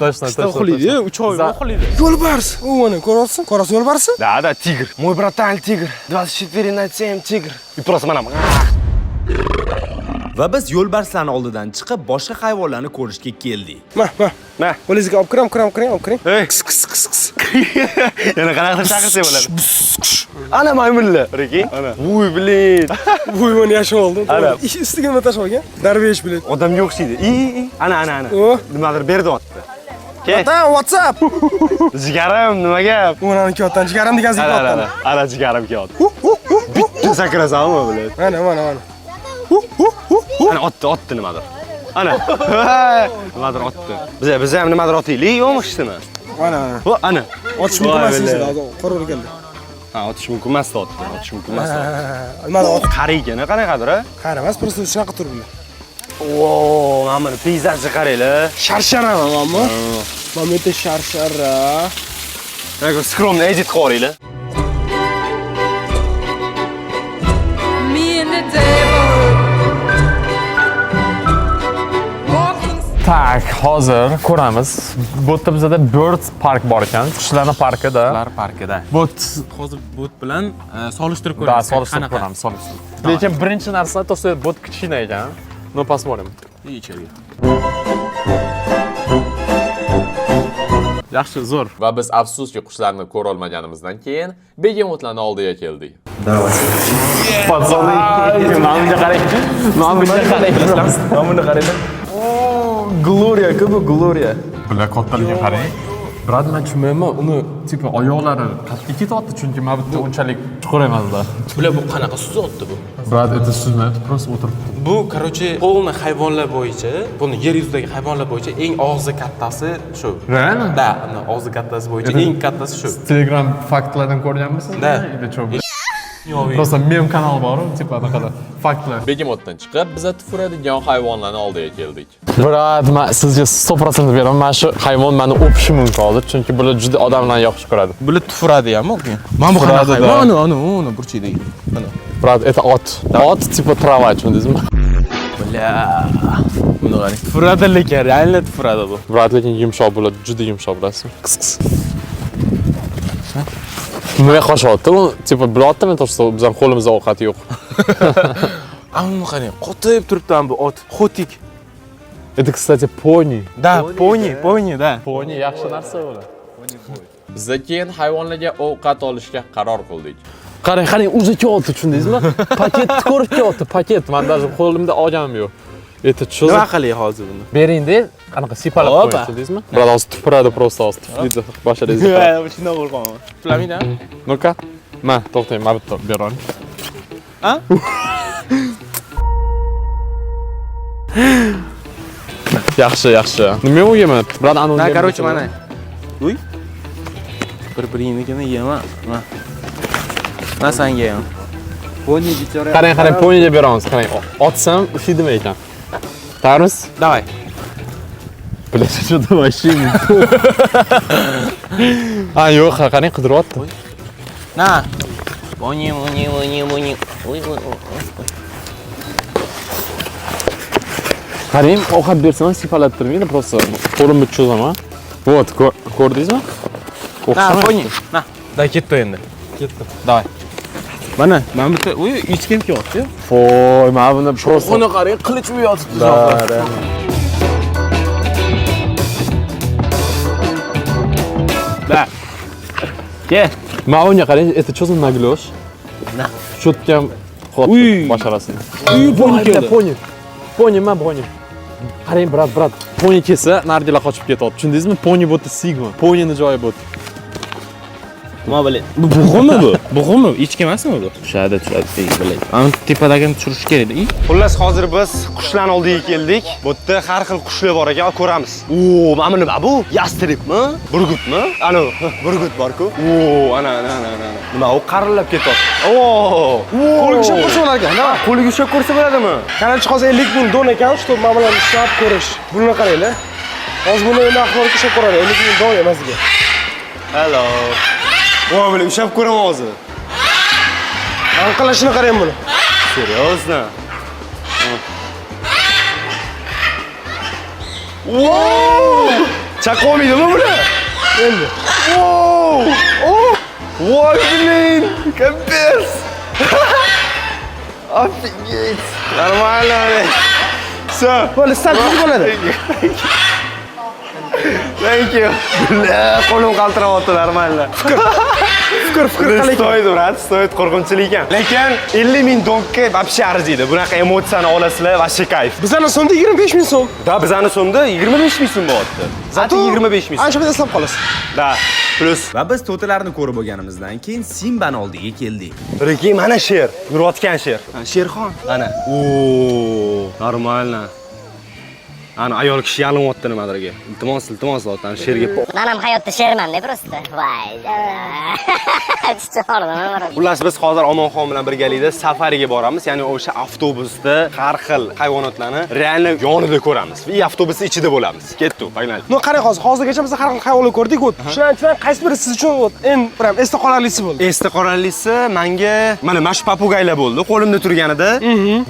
Точно, Qishda точно. uxlaydi-yu, 3 oy uxlaydi. Yo'lbars. U mana ko'ryapsan? Ko'rasiz yo'lbarsni? Да, да, тигр. Мой братан тигр. 24 на 7 тигр. И просто mana Va biz yo'lbarslarni oldidan chiqib boshqa hayvonlarni ko'rishga keldik. Ma, ma. Ma. Qo'lingizga olib kiram, kiram, kiring, olib kiring. Ey. Qis, qis, qis, qis. Yana qanaqa qilib chaqirsak bo'ladi? Ana maymunlar. Прикинь? Ana. Vuy, блин. Vuy, mana yashab oldim. Ana. Ish ustiga nima tashlab olgan? Darvesh bilan. Odamga o'xshaydi. I, i, i. Ana, ana, ana. O. Nimadir berdi otdi. Ke. Ata, WhatsApp. Jigarim, nima gap? Mana kiyotdan jigarim degan Ana, ana, kiyotdan. ana. Ana jigarim kiyotdi. Bitta sakrasammi, блин? Mana, mana, mana. Ana otdi, otdi nimadir. Ana. Nimadir otdi. Biza ham nimadir otaylik, yo'qmi hech nima? Mana, mana. Va ana. Otish mumkin Voy, emas бля. dedi, hozir qaror keldi. Ha, otish mumkin emas otdi. Otish mumkin emas. Mana ot Qari ekan, qanaqadir, a? qari emas, просто shunaqa turibdi. O, mana buni peyzajni qaranglar. Sharshara mana bu. Mana bu yerda sharshara. Скромный edit qilib. Me and the devil. Walking Так, hozir ko'ramiz. Bu yerda bizada Bird Park bor ekan. Qushlarning parkida. Ular parkida. Bu Hozir bot bilan solishtirib Да, ko'ramiz. solishtirib Qanaqa? ko'ramiz, solishtirib. Lekin birinchi narsa то, что bot kichkina ekan. Ну, посмотрим. Ichkariga. Yaxshi, zo'r. Va biz afsuski qushlarni ko'ra olmaganimizdan keyin begemotlarni oldiga keldik. Пацаны, mana bunga qarang. Mana bunga qarang. Mana buni qaranglar. Gloria-ku bu, Gloria. Bular kattaligiga qarang. Брат, men tushunmayman, uni типа oyoqlari qatga ketyapti, chunki mana bu yerda unchalik chuqur emasda. Bular bu qanaqa suzyapti bu? Брат, это suzmayapti, просто o'tiribdi. Bu, короче, полный hayvonlar bo'yicha, buni yer yuzidagi hayvonlar bo'yicha eng og'zi kattasi shu. Реально? Да, og'zi kattasi bo'yicha eng kattasi shu. Telegram faktlardan ko'rganmisiz? Да. Или что? Просто mem kanal bor, типа anaqada faktlar. Begemotdan chiqib, biza tupuradigan hayvonlarni oldiga keldik. Брат, man sizga 100% beraman, mana shu hayvon meni o'pishi mumkin hozir, chunki bular juda odamlarni yaxshi ko'radi. Bular tufuradi ham, okey. Mana bu qanaqa Tufuradi, hayvon? да. Anu, anu, anu burchakdagi. Ana. Брат, это ot. Ot типа трава, tushundingizmi? Бля. Buni qarang. Tufuradi lekin, реально tufuradi bu. Брат, lekin yumshoq bo'ladi, juda yumshoq bilasizmi? Qis qis. Nima qoshyapti? U типа bilyaptimi, то, что bizning qo'limizda ovqat yo'q. Ana uni qarang, qotib turibdi bu ot. Xotik. Это, кстати, пони. Да, poni, poni, да. Poni yaxshi narsa bo'ladi. Biza keyin hayvonlarga ovqat olishga qaror qildik. Qarang, qarang, o'zi kelyapti, tushundingizmi? Paketni ko'rib kelyapti, paket. Men даже qo'limda olganim yo'q. Это что Nima за qilay hozir buni? Bering-da, qanaqa sipalab Hoppa. qo'ying, tushundingizmi? Брат, hozir tupuradi, просто hozir tufliydi, boshlaringizga. Shundan qo'rqaman. Tuflamaydi, Ну-ка. Ma, to'xtang, mana bitta bera oling. A? Yaxshi, yaxshi. Nima u yema? Брат, anu. На, короче, mana. Uy. Bir-biringnikini yema. Ma. Ma sanga ham. Qarang, qarang, poniga beramiz, qarang. Otsam ushlaydimi ekan? Tayyormisiz? Давай. Бля, что-то вообще не то. Ha, yo'q, qarang, qidiryapti. На. Poni, poni, poni, poni. Uy, uy, uy. Qarang, ovqat bersam ham sipalab turmaydi, просто qo'limni cho'zaman. Вот, ko'rdingizmi? На, O'xshamaydi. poni. На. Да, ketdi endi. Ketdi. Давай. Mana, mana bitta, uy, hech kim kelyapti. Voy, mana buni просто Uni qarang, qilich u yotibdi. Да, да. Да. Ke. Mana unga qarang, это что за наглёж? Cho'tka ham Uy. qilyapti basharasini. Uy, poni keldi. Poni. Poni, ma poni. Qarang, брат, брат. Poni kelsa, nargilar qochib ketyapti. Tushundingizmi? Poni bu yerda sigma. Ponini joyi bu. Nima bilin? Bu bug'umi bu? Bug'umi? Echki emasmi bu? Tushadi, tushadi, bilay. Ana tepadagini tushirish kerak edi. Xullas, hozir biz qushlarni oldiga keldik. Bu yerda har xil qushlar bor ekan, ko'ramiz. Oo, mana nima bu? Ястреб mi? Burgutmi? Ana, burgut bor-ku. Oo, ana, ana, ana, ana. Nima u qarillab ketyapti. Oo! Qo'lga ushlab ko'rsa bo'lar ekan, nima? Qo'liga ushlab ko'rsa bo'ladimi? Короче, hozir 50 ming don ekan, что mana bularni ushlab ko'rish. Buni qaranglar. Hozir buni endi ahvolga ushlab ko'radi, 50 ming don emasligi. Hello. Voy, buni ushlab ko'raman hozir. Anqalashini qarang buni. Серьезно? Wow! Chaqolmaydimi bular? Endi. Wow! Oh! Voy, блин! Капец! Офигеть! Нормально, блин. Всё. Bo'ldi, sal bo'ladi. Thank you. Бля, qo'lim qaltirayapti, нормально. Fikr, fikr qalay ekan? Стоит, брат, стоит, qo'rqinchli ekan. Lekin 50 ming dongga вообще arziydi. Bunaqa emotsiyani olasizlar, вообще кайф. Bizani so'mda 25 ming so'm. Да, bizani so'mda 25 ming so'm bo'lyapti. Зато 25 ming so'm. Ancha eslab qolasiz. Да, плюс. Va biz to'tilarni ko'rib bo'lganimizdan keyin Simbani oldiga keldik. Прикинь, mana sher, yurayotgan sher. Sherxon. Ana. Oo, нормально. Ana ayol kishi yalinyapti nimadirga. Iltimos, iltimos deyapti, ana sherga. Man ham hayotda sherman-da просто. Voy. Chichordim. Xullas, biz hozir Omonxon bilan birgalikda safariga boramiz. Ya'ni o'sha avtobusda har xil hayvonotlarni реально yonida ko'ramiz. Va avtobusning ichida bo'lamiz. Ketdik, погнали. Ну qarang hozir, hozirgacha biz har xil hayvonlar ko'rdik, вот. Shularning ichidan qaysi biri siz uchun вот eng prям esda qolarlisi bo'ldi? Esda qolarlisi menga mana shu попугай lar bo'ldi. Qo'limda turganida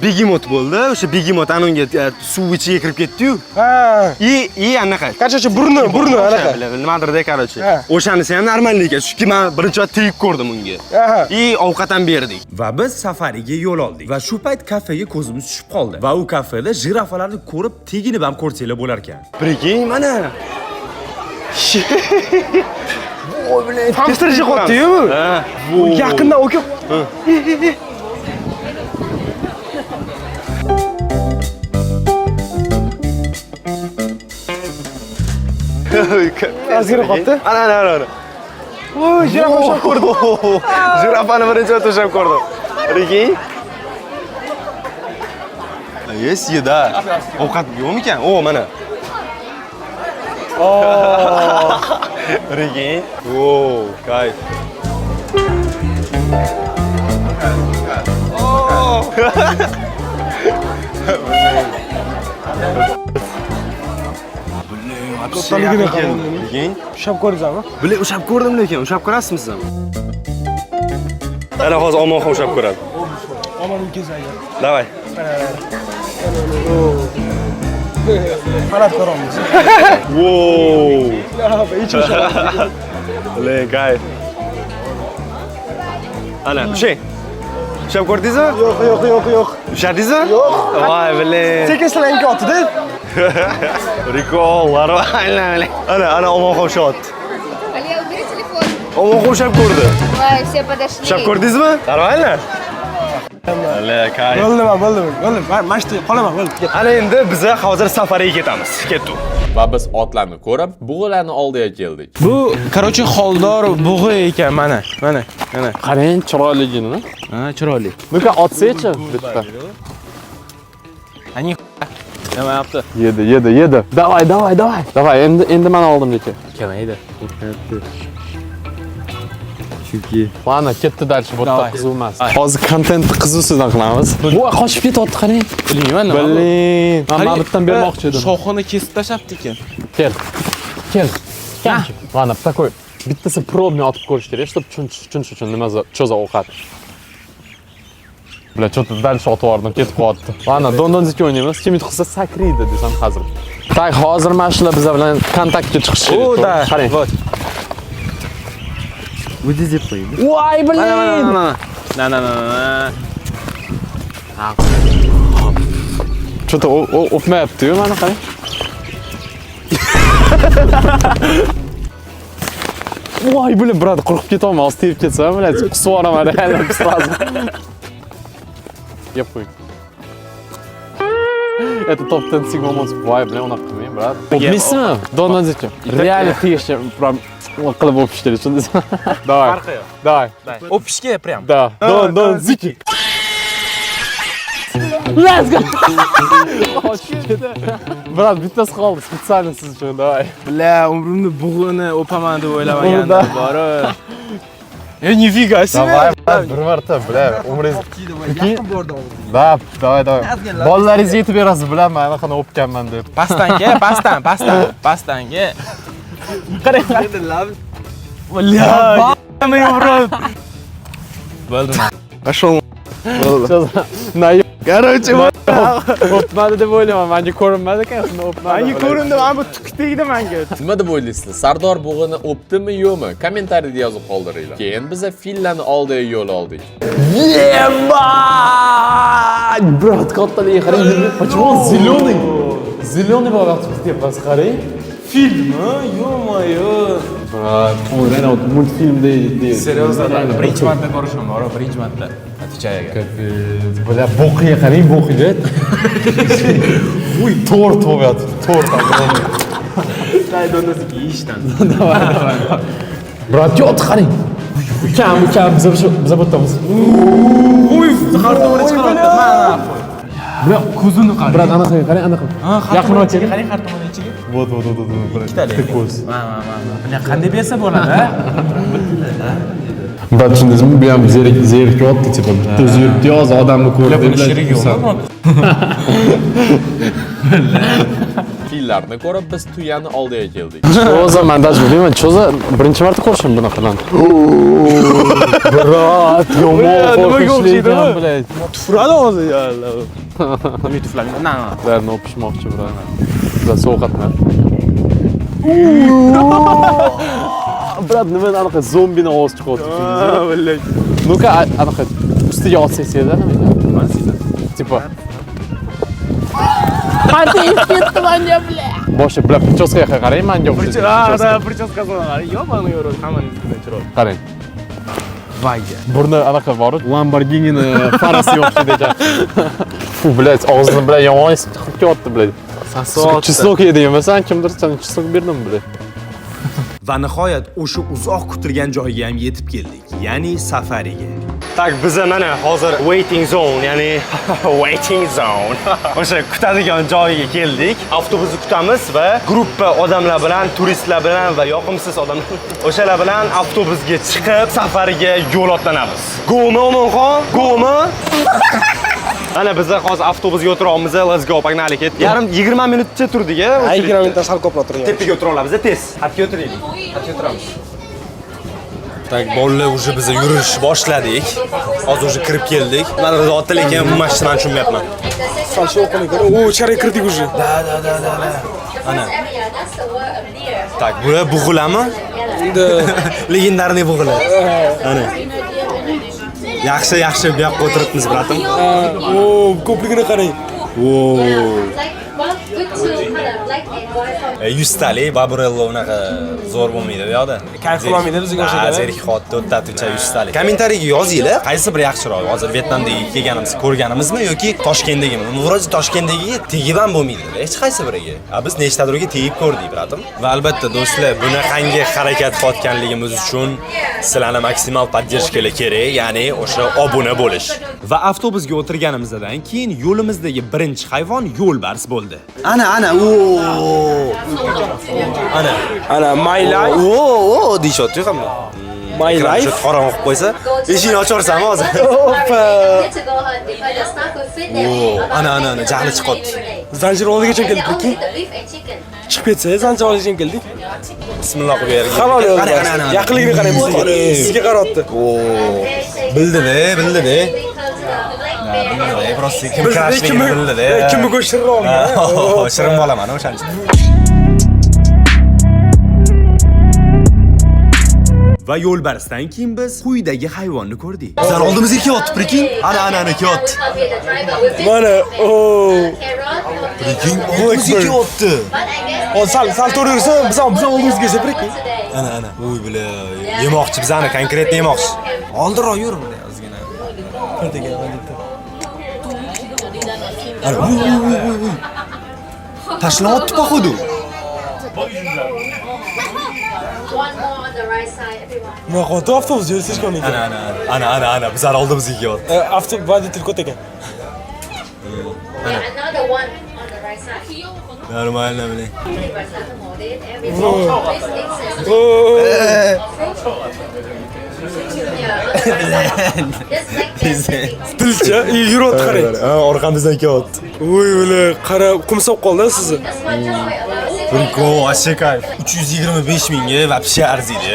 begemot bo'ldi. O'sha begemot ana unga suv ichiga kirib ketdi-yu. Ha. И anaqa. Короче, burni anaqa. Nimadirda, короче. Ha. O'shanisi ham normal ekan. Chunki men birinchi marta tegib ko'rdim unga. Aha. И ovqat ham berdik. Va biz safariga yo'l oldik. Va shu payt kafega ko'zimiz tushib qoldi. Va u kafeda jirafalarni ko'rib, teginib ham ko'rsanglar bo'lar ekan. Прикинь, mana. Voy, блин. Hamster chiqyapti-yu bu. Ha. Bu yaqindan o'kib. Ozgina qolibdi. Ana, ana, ana, ana. Voy, jirafa ushlab ko'rdim. Jirafani birinchi marta ushlab ko'rdim. Прикинь. Есть еда. Ovqat yo'qmikan? O, mana. Прикинь. Воу, кайф. Kattaligini qarang. Прикинь. Ushlab ko'rdingizmi? Бля, ushlab ko'rdim lekin, ushlab ko'rasizmi siz ham? Ana hozir Omonxon ushlab ko'radi. Omonim kelsa agar. Давай. Fanat ko'ramiz. Wow. Hech ushlab. Блин, кайф. Ana, ushlang. Ushlab ko'rdingizmi? Yo'q, yo'q, yo'q, yo'q. Ushladingizmi? Yo'q. Voy, блин. Sekin slanka otdi-da. Прикол, нормально, блин. Ana, ana Omonxon ushlayapti. Алия, убери телефон. Omonxon ushlab ko'rdi. Voy, все подошли. Ushlab ko'rdingizmi? Нормально? Бля, кайф. Bo'ldi, man bo'ldi, bo'ldi. Man shu yerda qolaman, bo'ldi. Ana endi biza hozir safariga ketamiz. Ketdik. Va biz otlarni ko'rib, bug'ularni oldiga keldik. Bu, короче, xoldor bug'i ekan, mana, mana, mana. Qarang, chiroyligini. Ha, chiroyli. Ну-ка, otsa-chi bitta. Ani nimayapti? Yedi, yedi, yedi. Давай, давай, давай. Давай, endi endi men oldimga kel. Kelmaydi. Chunki Ладно, ketdi дальше, bu yerda Давай. qiziq emas. Hozir kontentni qizuvsidan qilamiz. Voy, qochib ketyapti, qarang. Bilmayman nima bu. Блин, man mana bittadan bermoqchi edim. Shoxini kesib tashlabdi ekan. Kel. Kel. Kel. Ладно, такой bittasi пробный otib ko'rish kerak, чтобы tushunish uchun nima за что за ovqat. Бля, что-то дальше otib yubordim, ketib qolyapti. Ладно, don-donziki o'ynaymiz. Kim yutqizsa sakraydi desam hazil. Так, hozir mana shular bizlar bilan kontaktga chiqish kerak. O, да. Qarang. Вот. Voy, блин! Mana, na na na na. Что-то o'pmayapti-yu, mana qarang. Voy, блин, брат, qo'rqib ketyapman, hozir tegib ketsam, блядь, qusib yuboraman реально сразу. Yeb qo'ying. Это топ-10 Sigma Monster. Voy, бля, unaqa qilmang, брат. O'pmaysizmi? Dondan zikr. Реально tegishga прям qilib o'pish kerak, tushundingizmi? Давай. Farqi yo'q. Давай. O'pishga прям. Да. Don, don, zikr. Let's go! Брат, bittasi qoldi, специально siz uchun, давай. Бля, umrimda bug'ini o'paman deb o'ylamagandim. Bor. E, нифига себе. Давай, брат, bir marta, бля, umringiz. Yaqin bordi oldinga. Да, давай, давай. Bolalaringizga yetib berasiz, bilaman, anaqani o'pganman deb. Pastanga, pastdan, pastdan, pastanga. Qarang, qarang. Бля, в рот. Bo'ldi. Пошел. На. Короче, вот. O'pmadi deb o'ylayman, menga ko'rinmadi, конечно, o'pmadi. Menga ko'rindi, mana bu tuk tegdi menga. Nima deb o'ylaysizlar? Sardor bug'ini o'pdimi, yo'qmi? Kommentariyada yozib qoldiringlar. Keyin biza fillarni oldiga yo'l oldik. Ебать! Брат, kattaligi qarang. Почему он зеленый? Зеленый bo'lyapti tepasi, qarang. Filmi? Ё-моё. Брат, он реально вот мультфильм deydi. Серьезно, birinchi marta ko'rishim bor, birinchi marta. Отвечаю. Капец. Бля, bo'qiga qarang, bo'qiga. Uy, tort bo'lyapti, tort огромный. Yeyishdan. Давай, давай, давай. Брат, yot qarang. Ukam, ukam, biza biza bu yerdamiz. Uy, har tomoni chiqaryapti. Mana. Бля, Ko'zini qarang. Брат, anaqa qarang, anaqa. Yaqinroq keling. Qarang, har tomoni ichiga. Вот, вот, вот, вот, брат. Ikkitalik. Bitta ko'z. Mana, mana, mana. Бля, qanday bersa bo'ladi, a? Брат, tushundingizmi? Bu ham zerikyapti, типа, bitta o'zi yuribdi, hozir odamni ko'rdi. Buni sherigi yo'qmi? Fillarni ko'rib biz tuyani oldiga keldik. Что за, man даже bilmayman, что за, birinchi marta ko'rishim bunaqadan. Брат, yomon Nimaga qo'rqinchli o'xshaydi ekan, bu? блядь. Tufuradi hozir ya. Nima tuflamaydi? Na, na. Ularni o'pishmoqchi, брат. Bizlar sovqatma. Брат, nima anaqa zombini ovozi chiqyapti, tushundingizmi? Ну-ка, anaqa ustiga otsak sezadimi? Типа. Qanday ketdi manga, бля. Boshi, бля, прическа ga qarang, manga o'xshaydi. Ha, Прическа. да, прическа sini qarang. Ёбаный рот, hammani ustidan chiroyli. Qarang. Vayga. Burni anaqa bor, Lamborghini'ni farasiga o'xshaydi ekan. Фу, блядь, og'zini bilan yomon his qilib kelyapti, блядь. Sasot. Чеснок yedingmi sen? Kimdir sana чеснок berdimi, блядь? Va nihoyat o'sha uzoq kutilgan joyga ham yetib keldik, ya'ni safariga. Так, biza mana hozir waiting zone, ya'ni waiting zone. O'sha kutadigan joyga keldik. Avtobusni kutamiz va gruppa odamlar bilan, turistlar bilan va yoqimsiz odamlar o'shalar bilan avtobusga chiqib safariga yo'l otlanamiz. Go'mi, Omonxon? Go'mi? Mana bizlar hozir avtobusga o'tiryapmiz. Let's go, погнали, ketdik. Yarim 20 minutcha turdik, a? Ha, 20 minutdan sal ko'proq turgan. Tepaga o'tira olamiz, tez. Xatga o'tiraylik. Xatga o'tiramiz. Так, bolalar, уже biz yurish boshladik. Hozir уже kirib keldik. Nimadir deyapti, lekin umuman hech nimani tushunmayapman. Sal shovqin ekan. O, ichkariga kirdik уже. Да, да, да, да, да. Ana. Так, bular bug'ulami? Endi Легендарный bug'ular. Ana. Yaxshi, yaxshi, bu yoqqa o'tiribmiz, брат im. O, ko'pligini qarang. Wow. 100 talik Baburello unaqa zo'r bo'lmaydi bu yoqda. Kayf qilolmaydi bizga o'xshagan. Ha, zerikib qoldi, o'tda 100 talik. Kommentariyga yozinglar, qaysi biri yaxshiroq? Hozir Vyetnamdagi kelganimiz, ko'rganimizmi yoki Toshkentdagimi? Вроде Toshkentdagiga tegib ham bo'lmaydi hech qaysi biriga. A biz nechtadurga tegib ko'rdik, брат im. Va albatta do'stlar, bunaqangi harakat qilayotganligimiz uchun sizlarni maksimal поддержка lar kerak, ya'ni o'sha obuna bo'lish. Va avtobusga o'tirganimizdan keyin yo'limizdagi birinchi hayvon yo'lbars bo'ldi. Ana, ana, o. Ana. Ana, my life. O, o deyishyapti hamma. My life. Qorong'i qilib qo'ysa, eshikni ochaversam hozir. Oppa. O, ana, ana, ana, jahli chiqyapti. Zanjir oldigacha keldik, прикинь. Chiqib ketsa, zanjir oldigacha keldik. Bismillah qilib bergan. Halol yo'l. Qarang, ana, ana, ana. Yaqinligini qarang bizga. Sizga qarayapti. O, bildi-da, bildi-da. Bildi-da, просто kim kirashligini bildi-da. Kimni go'sht shirin olgan. Shirin bo'laman o'shaning uchun. Va yo'lbarsdan keyin biz quyidagi hayvonni ko'rdik. Bizlar oldimizga kelyapti, прикинь. Ana, ana, ana kelyapti. Mana, o. Прикинь, oldimizga kelyapti. Hozir sal sal to'g'ri yursa, biz ham oldimizga kelsa, прикинь. Ana, ana. Uy, бля, yemoqchi bizani, конкретно yemoqchi. Oldinroq yur, бля, ozgina. Kirdik, Ana, uy, uy, uy, uy, uy. Tashlayapti походу. One more on the right side, everyone. Nima qilyapti avtobus yo'l слишком ekan. Ana, ana, ana, ana, ana, bizlar oldimizga kelyapti. Avtobus водитель ko't ekan. Yeah, another one on the right side. Нормально, блин. Tilcha yurib qarang. Ha, orqamizdan kelyapti. Voy o'la, qara, qumsab qoldi sizni. Прикол, вообще кайф. 325 mingga вообще arziydi.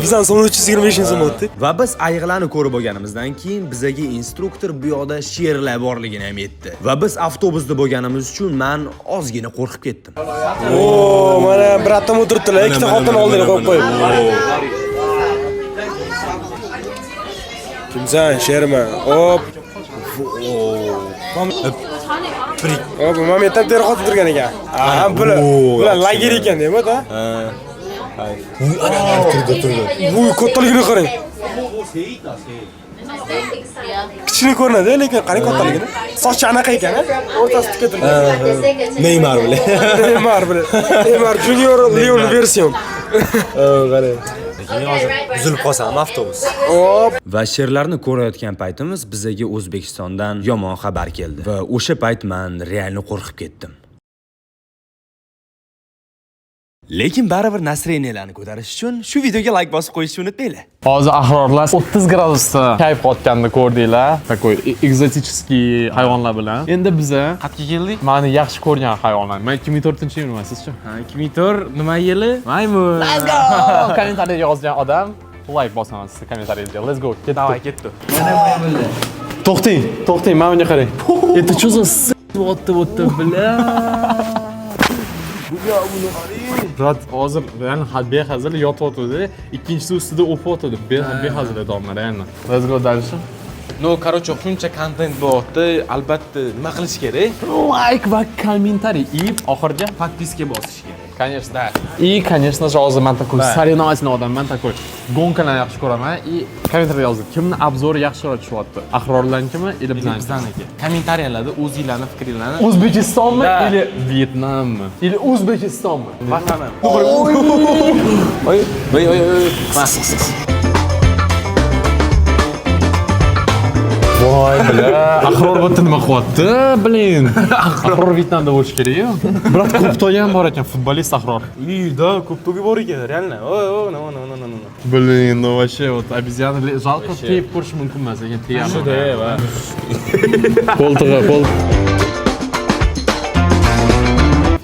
Bizdan so'ng 325 ming so'm o'tdi. Va biz ayiqlarni ko'rib olganimizdan keyin bizaga instruktor bu yoqda sherlar borligini ham aytdi. Va biz avtobusda bo'lganimiz uchun men ozgina qo'rqib ketdim. O, mana bratim o'tiribdilar, ikkita xotin oldiga qo'yib qo'yib. Kimsan, sherman? Hop. Hop, mana yerda teri xotib turgan ekan. Ha, bular, bular lager ekan deymi, da? Ha. Ana, turdi, turdi. Bu kattaligini qarang. Kichkina ko'rinadi, lekin qarang kattaligini. Sochi anaqa ekan, o'rtasi tika turgan. Neymar bilan. Neymar bilan. Neymar Junior Leon version. Qarang. Lekin hozir buzilib qolsam avtobus. Hop. Va sherlarni ko'rayotgan paytimiz bizaga O'zbekistondan yomon xabar keldi. Va o'sha payt men realni qo'rqib ketdim. Lekin baribir настроениyalarni ko'tarish uchun shu videoga like bosib qo'yishni unutmanglar. Hozir ahrorlar 30 gradusda kayf qotganini ko'rdinglar. Такой экзотический hayvonlar bilan. Endi biza Qayerga keldik? Meni yaxshi ko'rgan hayvonlar. Men 2004-yilman, sizchi? Ha, 2004 nima yili? Maymun. Let's go! Kommentariyga yozgan odam like bosaman sizni kommentariyingizga. Let's go. Ketdik. Давай, ketdi. To'xtang, to'xtang, mana bunga qarang. Это что за с***yapti bu yerda, бля? Брат, hozir реально behazil yotayotgandi, ikkinchisi ustida o'payotgandi. Behazil odamlar, реально. Let's go дальше. No, короче, shuncha kontent bo'lyapti, albatta nima qilish kerak? Like va kommentariy и oxirgi Подписка bosish kerak. Конечно. Да. И, конечно же, hozir men такой соревновательный odamman, такой гонка larni yaxshi ko'raman. И kommentariyga yozing, kimni обзор i yaxshiroq tushyapti? Ahrorlarnikimi или bizniki? Bizniki. Kommentariyalarda o'zinglarni fikringlarni O'zbekistonmi Да. или Vyetnammi? Или O'zbekistonmi? Vatanim. Oy, oy, oy, oy. Voy, бля. Ahror bu yerda nima qilyapti? Блин. Ahror Vyetnamda bo'lishi kerak-ku. Брат, ko'p ham bor ekan, futbolist Ahror. Uy, да, ko'p to'gi bor ekan, реально. Oy, oy, no, no, no, no, no. Блин, ну вообще вот обезьяна жалко tepib ko'rish mumkin emas, lekin tegadi. Shuda, va. Qo'ltig'i, qo'l.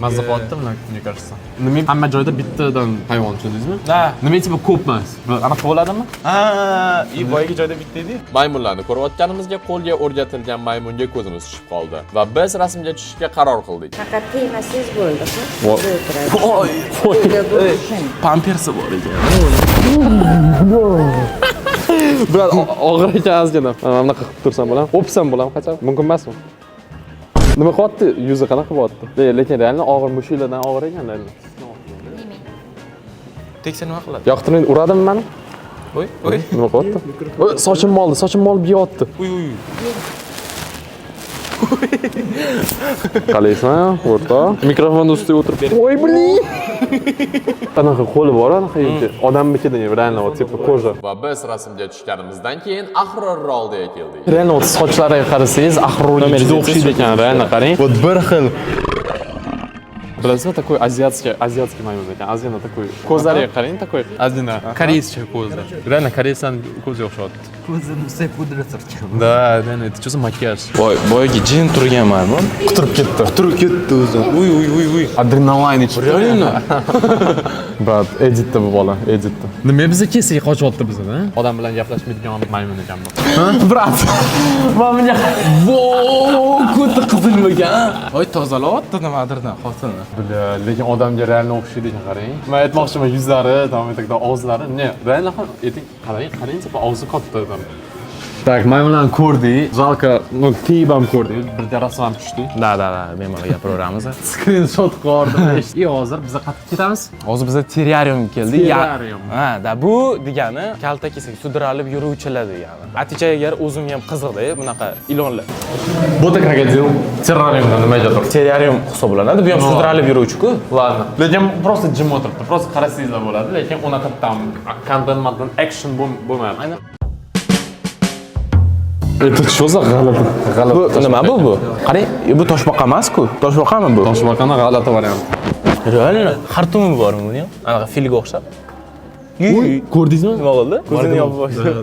Mazza qilyapti, мне кажется. Nima hamma joyda bittadan hayvon tushundingizmi? Да. Nima типа ko'p emas. Anaqa bo'ladimi? Ha, i boyagi joyda bitta edi. Maymunlarni ko'rayotganimizga qo'lga o'rgatilgan maymunga ko'zimiz tushib qoldi va biz rasmga tushishga qaror qildik. Faqat tegmasangiz bo'ldi. Voy, voy. Pampersi bor ekan. Брат, og'ir ekan ozgina. Mana bunaqa qilib tursam bo'ladimi? O'psam bo'ladimi qachon? Mumkin emasmi? Nima qilyapti? Yuzi qanaqa bo'lyapti? Lekin реально og'ir mushuklardan og'ir ekan, реально. Teksa nima qiladi? Yoqtirmaydi, uradimi mani? Oy, oy. Nima qilyapti? Oy, sochimni oldi, sochimni olib yeyapti. Uy, uy. Qalaysan, o'rtoq? Mikrofonni ustiga o'tirib. Voy, блин. Anaqa qo'li bor, anaqa yoki odamnikida реально вот типа кожа. Va biz rasmga tushganimizdan keyin Ahror oldiga keldik. Реально вот sochlariga qarasangiz, Ahrorga juda o'xshaydi ekan, реально qarang. Вот bir xil. Bilasizmi, такой азиатский maymun ekan. Ozgina такой ko'zlariga qarang, такой ozgina koreyscha ko'zlar. Реально koreyslarning ko'ziga o'xshayapti. Ko'zini ustiga pudra surtgan. Да, реально, это что за макияж? Voy, boyagi jin turgan maymun. Quturib ketdi. Quturib ketdi o'zi. Uy, uy, uy, uy. Adrenalin ichdi. Реально? Брат, editda bu bola, editda. Nima biza kelsak qochyapti bizdan, Odam bilan gaplashmaydigan maymun ekan bu. Брат, mana bunga Vo, ko'ti qizil bo'lgan. Voy, tozalayapti nimadirdan xotini. Бля, lekin odamga реально o'xshaydi ekan, qarang. Men aytmoqchiman, yuzlari, там, и тогда og'izlari. Не, реально ham, ayting, qarang, qarang, типа og'zi katta там. Так, maymunlarni ko'rdik. Жалко, ну, tiyib ham ko'rdik. Bir rasm ham tushdik. Да, bemalol gapiraveramiz. Skrinshot qilardim. И hozir biz qayerga ketamiz? Hozir biz terrariumga keldik. Terrarium. Ha, da bu degani kalta kesak sudralib yuruvchilar degani. Aticha agar o'zimga ham qiziqda bunaqa ilonlar. Bu da krokodil terrariumda nimagadir. Terrarium hisoblanadi. Bu ham sudralib yuruvchi-ku. Ладно. Lekin просто jim o'tiribdi. Просто qarasangizlar bo'ladi, lekin unaqa там kontent mantent action bo'lmaydi. Aynan. Это что за g'alati? G'alati. Bu nima bu? Qarang, bu toshbaqa emas-ku. Toshbaqami bu? Toshbaqani g'alati variant. Реально xartumi bormi buni ham? Anaqa filga o'xshab. Ko'rdingizmi? Nima bo'ldi? Ko'zini yopib boshladi.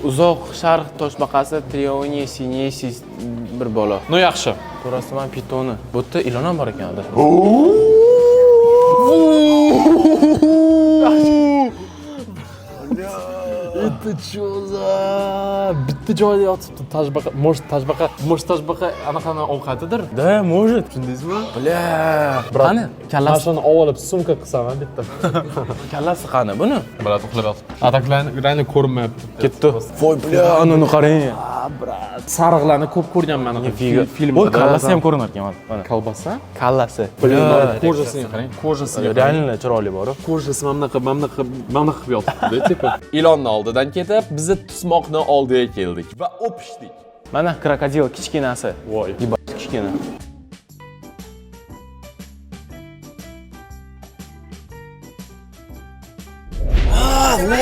Uzoq sharq toshbaqasi Trionia sinensis bir bola. Ну, yaxshi. To'rasi man pitoni. Bu yerda ilon ham bor ekan adashim. Это что за bitta joyda yotibdi toshbaqa. Может, toshbaqa anaqani ovqatidir? Да, может. Tushundingizmi? Бля. Qani? Mana Kallasi, shuni olib sumka qilsam ham bitta. kallasi qani buni? Брат, uxlab yotibdi. А так реально ko'rinmayapti. Ketdi. Voy, бля, anani qarang. Sariqlarni ko'p ko'rganman anaqa filmda. Voy, kallasi ham ko'rinar ekan mana. Mana. Kolbasa? Kallasi. Кожа siga qarang, кожа siga. Реально chiroyli bor. Кожа si mana bunaqa, mana bunaqa, mana bunaqa qilib yotibdi, типа. Ilonni oldidan ketib, bizni tusmoqni oldiga keldik va o'pishdik. Mana krokodil kichkinasi. Voy. Kichkina.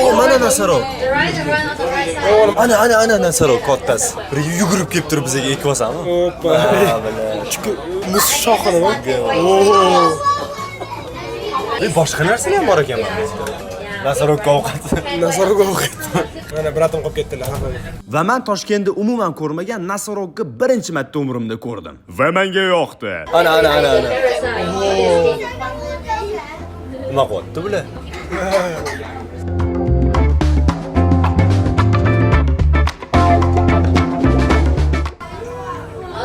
O, mana носорог. The right, the one on the right side. Ana, ana, ana носорог kattasi. Bir yugurib kelib turib bizga ekib olsami? Oppa. Chunki mus shoxini. E, boshqa narsalar ham bor ekan mana bu yerda. Носорог ka ovqat. Носорог ovqat. Mana брат im qolib ketdilar. Va men Toshkentda umuman ko'rmagan носорог ni birinchi marta umrimda ko'rdim. Va menga yoqdi. Ana, ana, ana, ana. Nima qilyapti bular?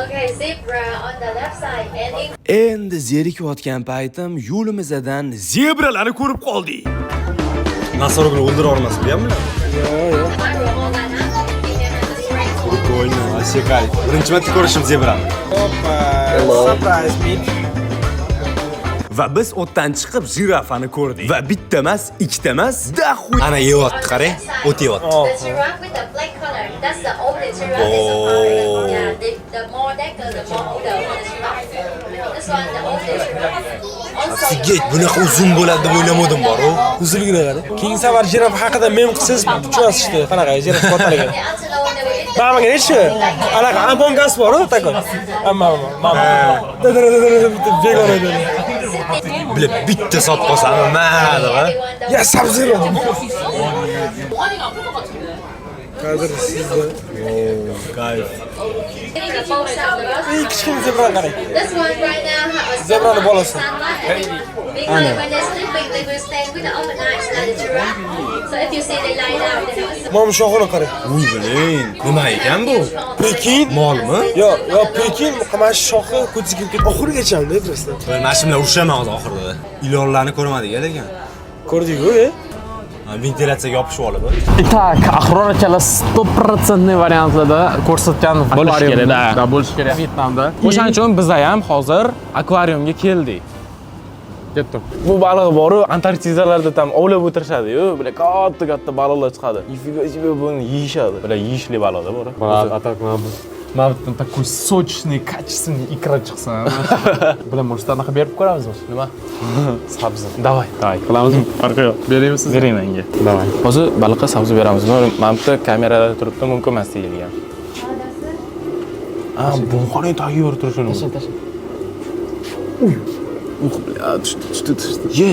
Okay, zebra on the left side and in Endi zerikayotgan paytim yo'limizdan zebralarni ko'rib qoldik. Носорог ni o'ldira olmas, bilyapmilar? Yo'q, yo'q. Прикольно, вообще кайф. Birinchi marta ko'rishim zebrani. Oppa. Surprise meet. Va biz o'tdan chiqib jirafani ko'rdik. Va bitta emas, ikkita emas, дохуй. Ana yeyapti, qarang, o't yeyapti. The giraffe with the black color, that's the oldest giraffe in safari. Yeah, the more decade, the more older the giraffe. This one, the oldest giraffe. Also, Офигеть, bunaqa uzun bo'ladi deb o'ylamadim bor-u. Uzunligini qarang. Keyingi safar jirafa haqida mem qilsangiz tushunasiz qanaqa jirafa kattaligini. the antelope, they will eat Mana bunga nechi? Anaqa Among Us bor-u, такой. Amma, amma. Bitta begona dedi. Bilib bitta sotib qolsam, mayli, ha? Ya sabziro. Qadr sizda. Кайф. Ey kichkina zebrani qarang. This one right now have a Zebrani bolasi. sunlight. Because when they're sleeping, they will stand with the open eyes like the giraffe. So if you see they lie down, they have a Mana bu shoxini qarang. Uy, блин. Nima ekan bu? Pekin. Molmi? Yo, yo Pekin mana shu shoxi ko'ziga kirib ketdi. Oxirigacha-da просто. Mana shu bilan urushaman hozir oxirida. Ilonlarni ko'rmadik lekin. Ko'rdik-ku, e? Ha, Ventilyatsiyaga yopishib olib. Итак, Ahror akalar 100% variantlarda ko'rsatgan Bo'lishi kerak, да. Да, bo'lishi kerak. Vyetnamda. O'shaning uchun biz ham hozir akvariumga keldik. Ketdim. Bu baliq boru Antarktidalarda там ovlab o'tirishadi-yu, bular katta katta baliqlar chiqadi. Нифига себе buni yeyishadi. Bular yeyishli baliqda bor. Брат, а так mana bu такой сочный, качественный икра chiqsa. Bilan может anaqa berib ko'ramizmi? Nima? Sabzi. Давай, давай. Qilamizmi? Farqi yo'q. Beraymi sizga? Bering menga. Давай. Hozir baliqqa sabzi beramiz. Mana bu yerda kamerada turibdi, mumkin emas deyilgan. A, buni qarang, tagiga yorib turishini. Tashla, tashla. Uy. Ух, бля, tushdi, tushdi, tushdi. Ye.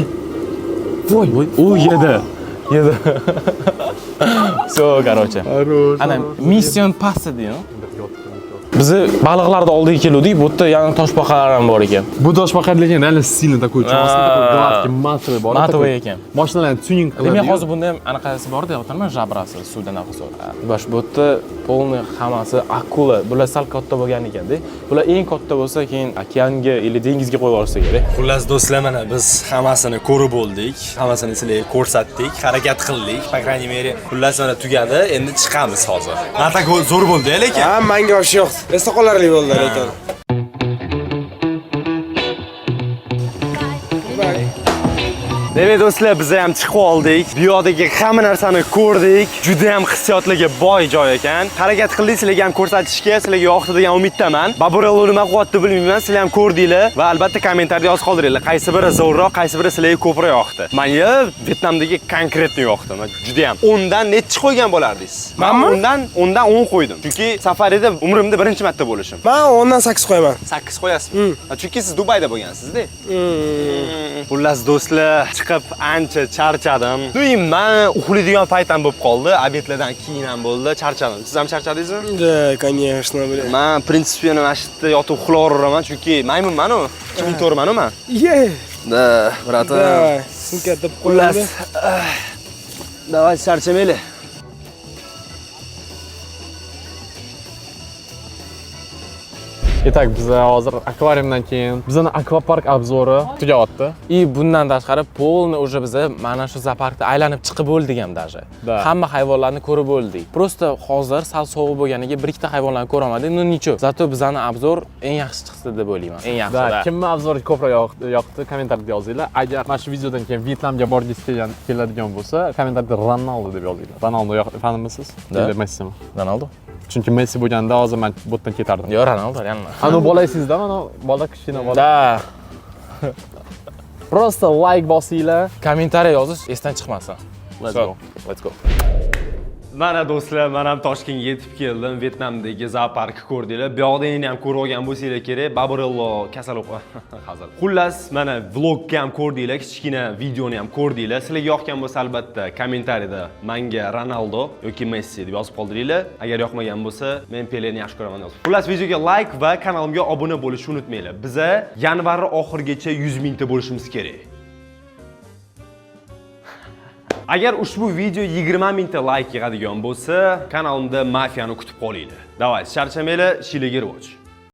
Voy. U yedi. Yedi. Всё, короче. Ana mission passed deydi. Bizni baliqlarni oldiga keluvdik, bu yerda yana toshbaqalar ham bor ekan. Bu toshbaqa lekin реально сильно такой чёрный, такой гладкий, матовый bor. Матовый ekan. Mashinalarni tuning qiladi. Demak, hozir bunda ham anaqasi bor deyapman, жабра si suvda nafas oladi. Bosh bu yerda Полный hammasi akula. Bular sal katta bo'lgan ekanda. Bular eng katta bo'lsa, keyin okeanga или dengizga qo'yib yuborsa kerak. Xullas do'stlar, mana biz hammasini ko'rib bo'ldik, hammasini sizlarga ko'rsatdik, harakat qildik, по крайней мере. Xullas mana tugadi, endi chiqamiz hozir. А так zo'r bo'ldi, lekin. Ha, manga вообще yoqdi. Esda qolarli bo'ldi lekin. Bye. Demak do'stlar, biz ham chiqib oldik. Bu yoqdagi hamma narsani ko'rdik. Juda ham hissiyotlarga boy joy ekan. Harakat qildik sizlarga ham ko'rsatishga, sizlarga yoqdi degan umiddaman. Baburello nima qilyapti bilmayman, sizlar ham ko'rdinglar va albatta kommentariyada yozib qoldiringlar. Qaysi biri zo'rroq, qaysi biri sizlarga ko'proq yoqdi. Menga Vyetnamdagi конкретно yoqdi. Men juda ham. 10 dan nechi qo'ygan bo'lardingiz? Manmi? 10dan 10dan 10 qo'ydim. Chunki safarida umrimda birinchi marta bo'lishim. Man 10 dan 8 qo'yaman. 8 qo'yasizmi? Ha, chunki siz Dubayda bo'lgansiz-da. Xullas do'stlar, chiqib ancha charchadim. Man uxlaydigan payt ham bo'lib qoldi. Обед lardan keyin ham bo'ldi, charchadim. Siz ham charchadingizmi? Да, конечно, блин. Man принципе mana shu yerda yotib uxlayveraman, chunki maymunman-u. 2004-man-u man. Ye. Да, братан. Давай, sumka deb Xullas, qo'yildi. Давай charchamaylik. Итак, biz hozir akvariumdan keyin bizani akvapark обзор i tugayapti. И bundan tashqari полный уже biza mana shu zooparkda aylanib chiqib bo'ldik ham даже. Да. Hamma hayvonlarni ko'rib bo'ldik. Просто hozir sal sovuq bo'lganiga bir ikkita hayvonlarni ko'ra olmadik. Ну ничего. Зато bizani обзор eng yaxshi chiqdi deb o'ylayman. Eng yaxshi. Да, Да. kimni обзор i ko'proq yoqdi, kommentariyada yozinglar. Agar mana shu videodan keyin Vyetnamga borgingiz keladigan bo'lsa, kommentariyada Ronaldo deb yozinglar. Ronaldo fanimisiz? Да. Или Messimi? Ronaldo. Chunki Messi bo'lganda hozir men bu yerdan ketardim. Yo'q, Ronaldo, реально. Anu bola esingizda, mana bola, kichkina bola. Да. Просто like bosinglar. Kommentariy yozish esdan chiqmasin. Let's Всё, go. Let's go. Mana do'stlar, men ham Toshkentga yetib keldim. Vyetnamdagi zooparkni ko'rdinglar. Bu yoqda endi ham ko'rib olgan bo'lsanglar kerak. Baburello kasal hazil. Xullas, mana vlogga ham ko'rdinglar, kichkina videoni ham ko'rdinglar. Sizlarga yoqgan bo'lsa albatta kommentariyada menga Ronaldo yoki Messi deb yozib qoldiringlar. Agar yoqmagan bo'lsa, men Peleni yaxshi ko'raman yozib. Xullas, videoga like va kanalimga obuna bo'lishni unutmanglar. Biza yanvar oxirigacha 100 mingta bo'lishimiz kerak. Agar ushbu video 20 mingta like yig'adigan bo'lsa, kanalimda mafiyani kutib qolinglar. Давай, charchamanglar, ishinglarga rivoj.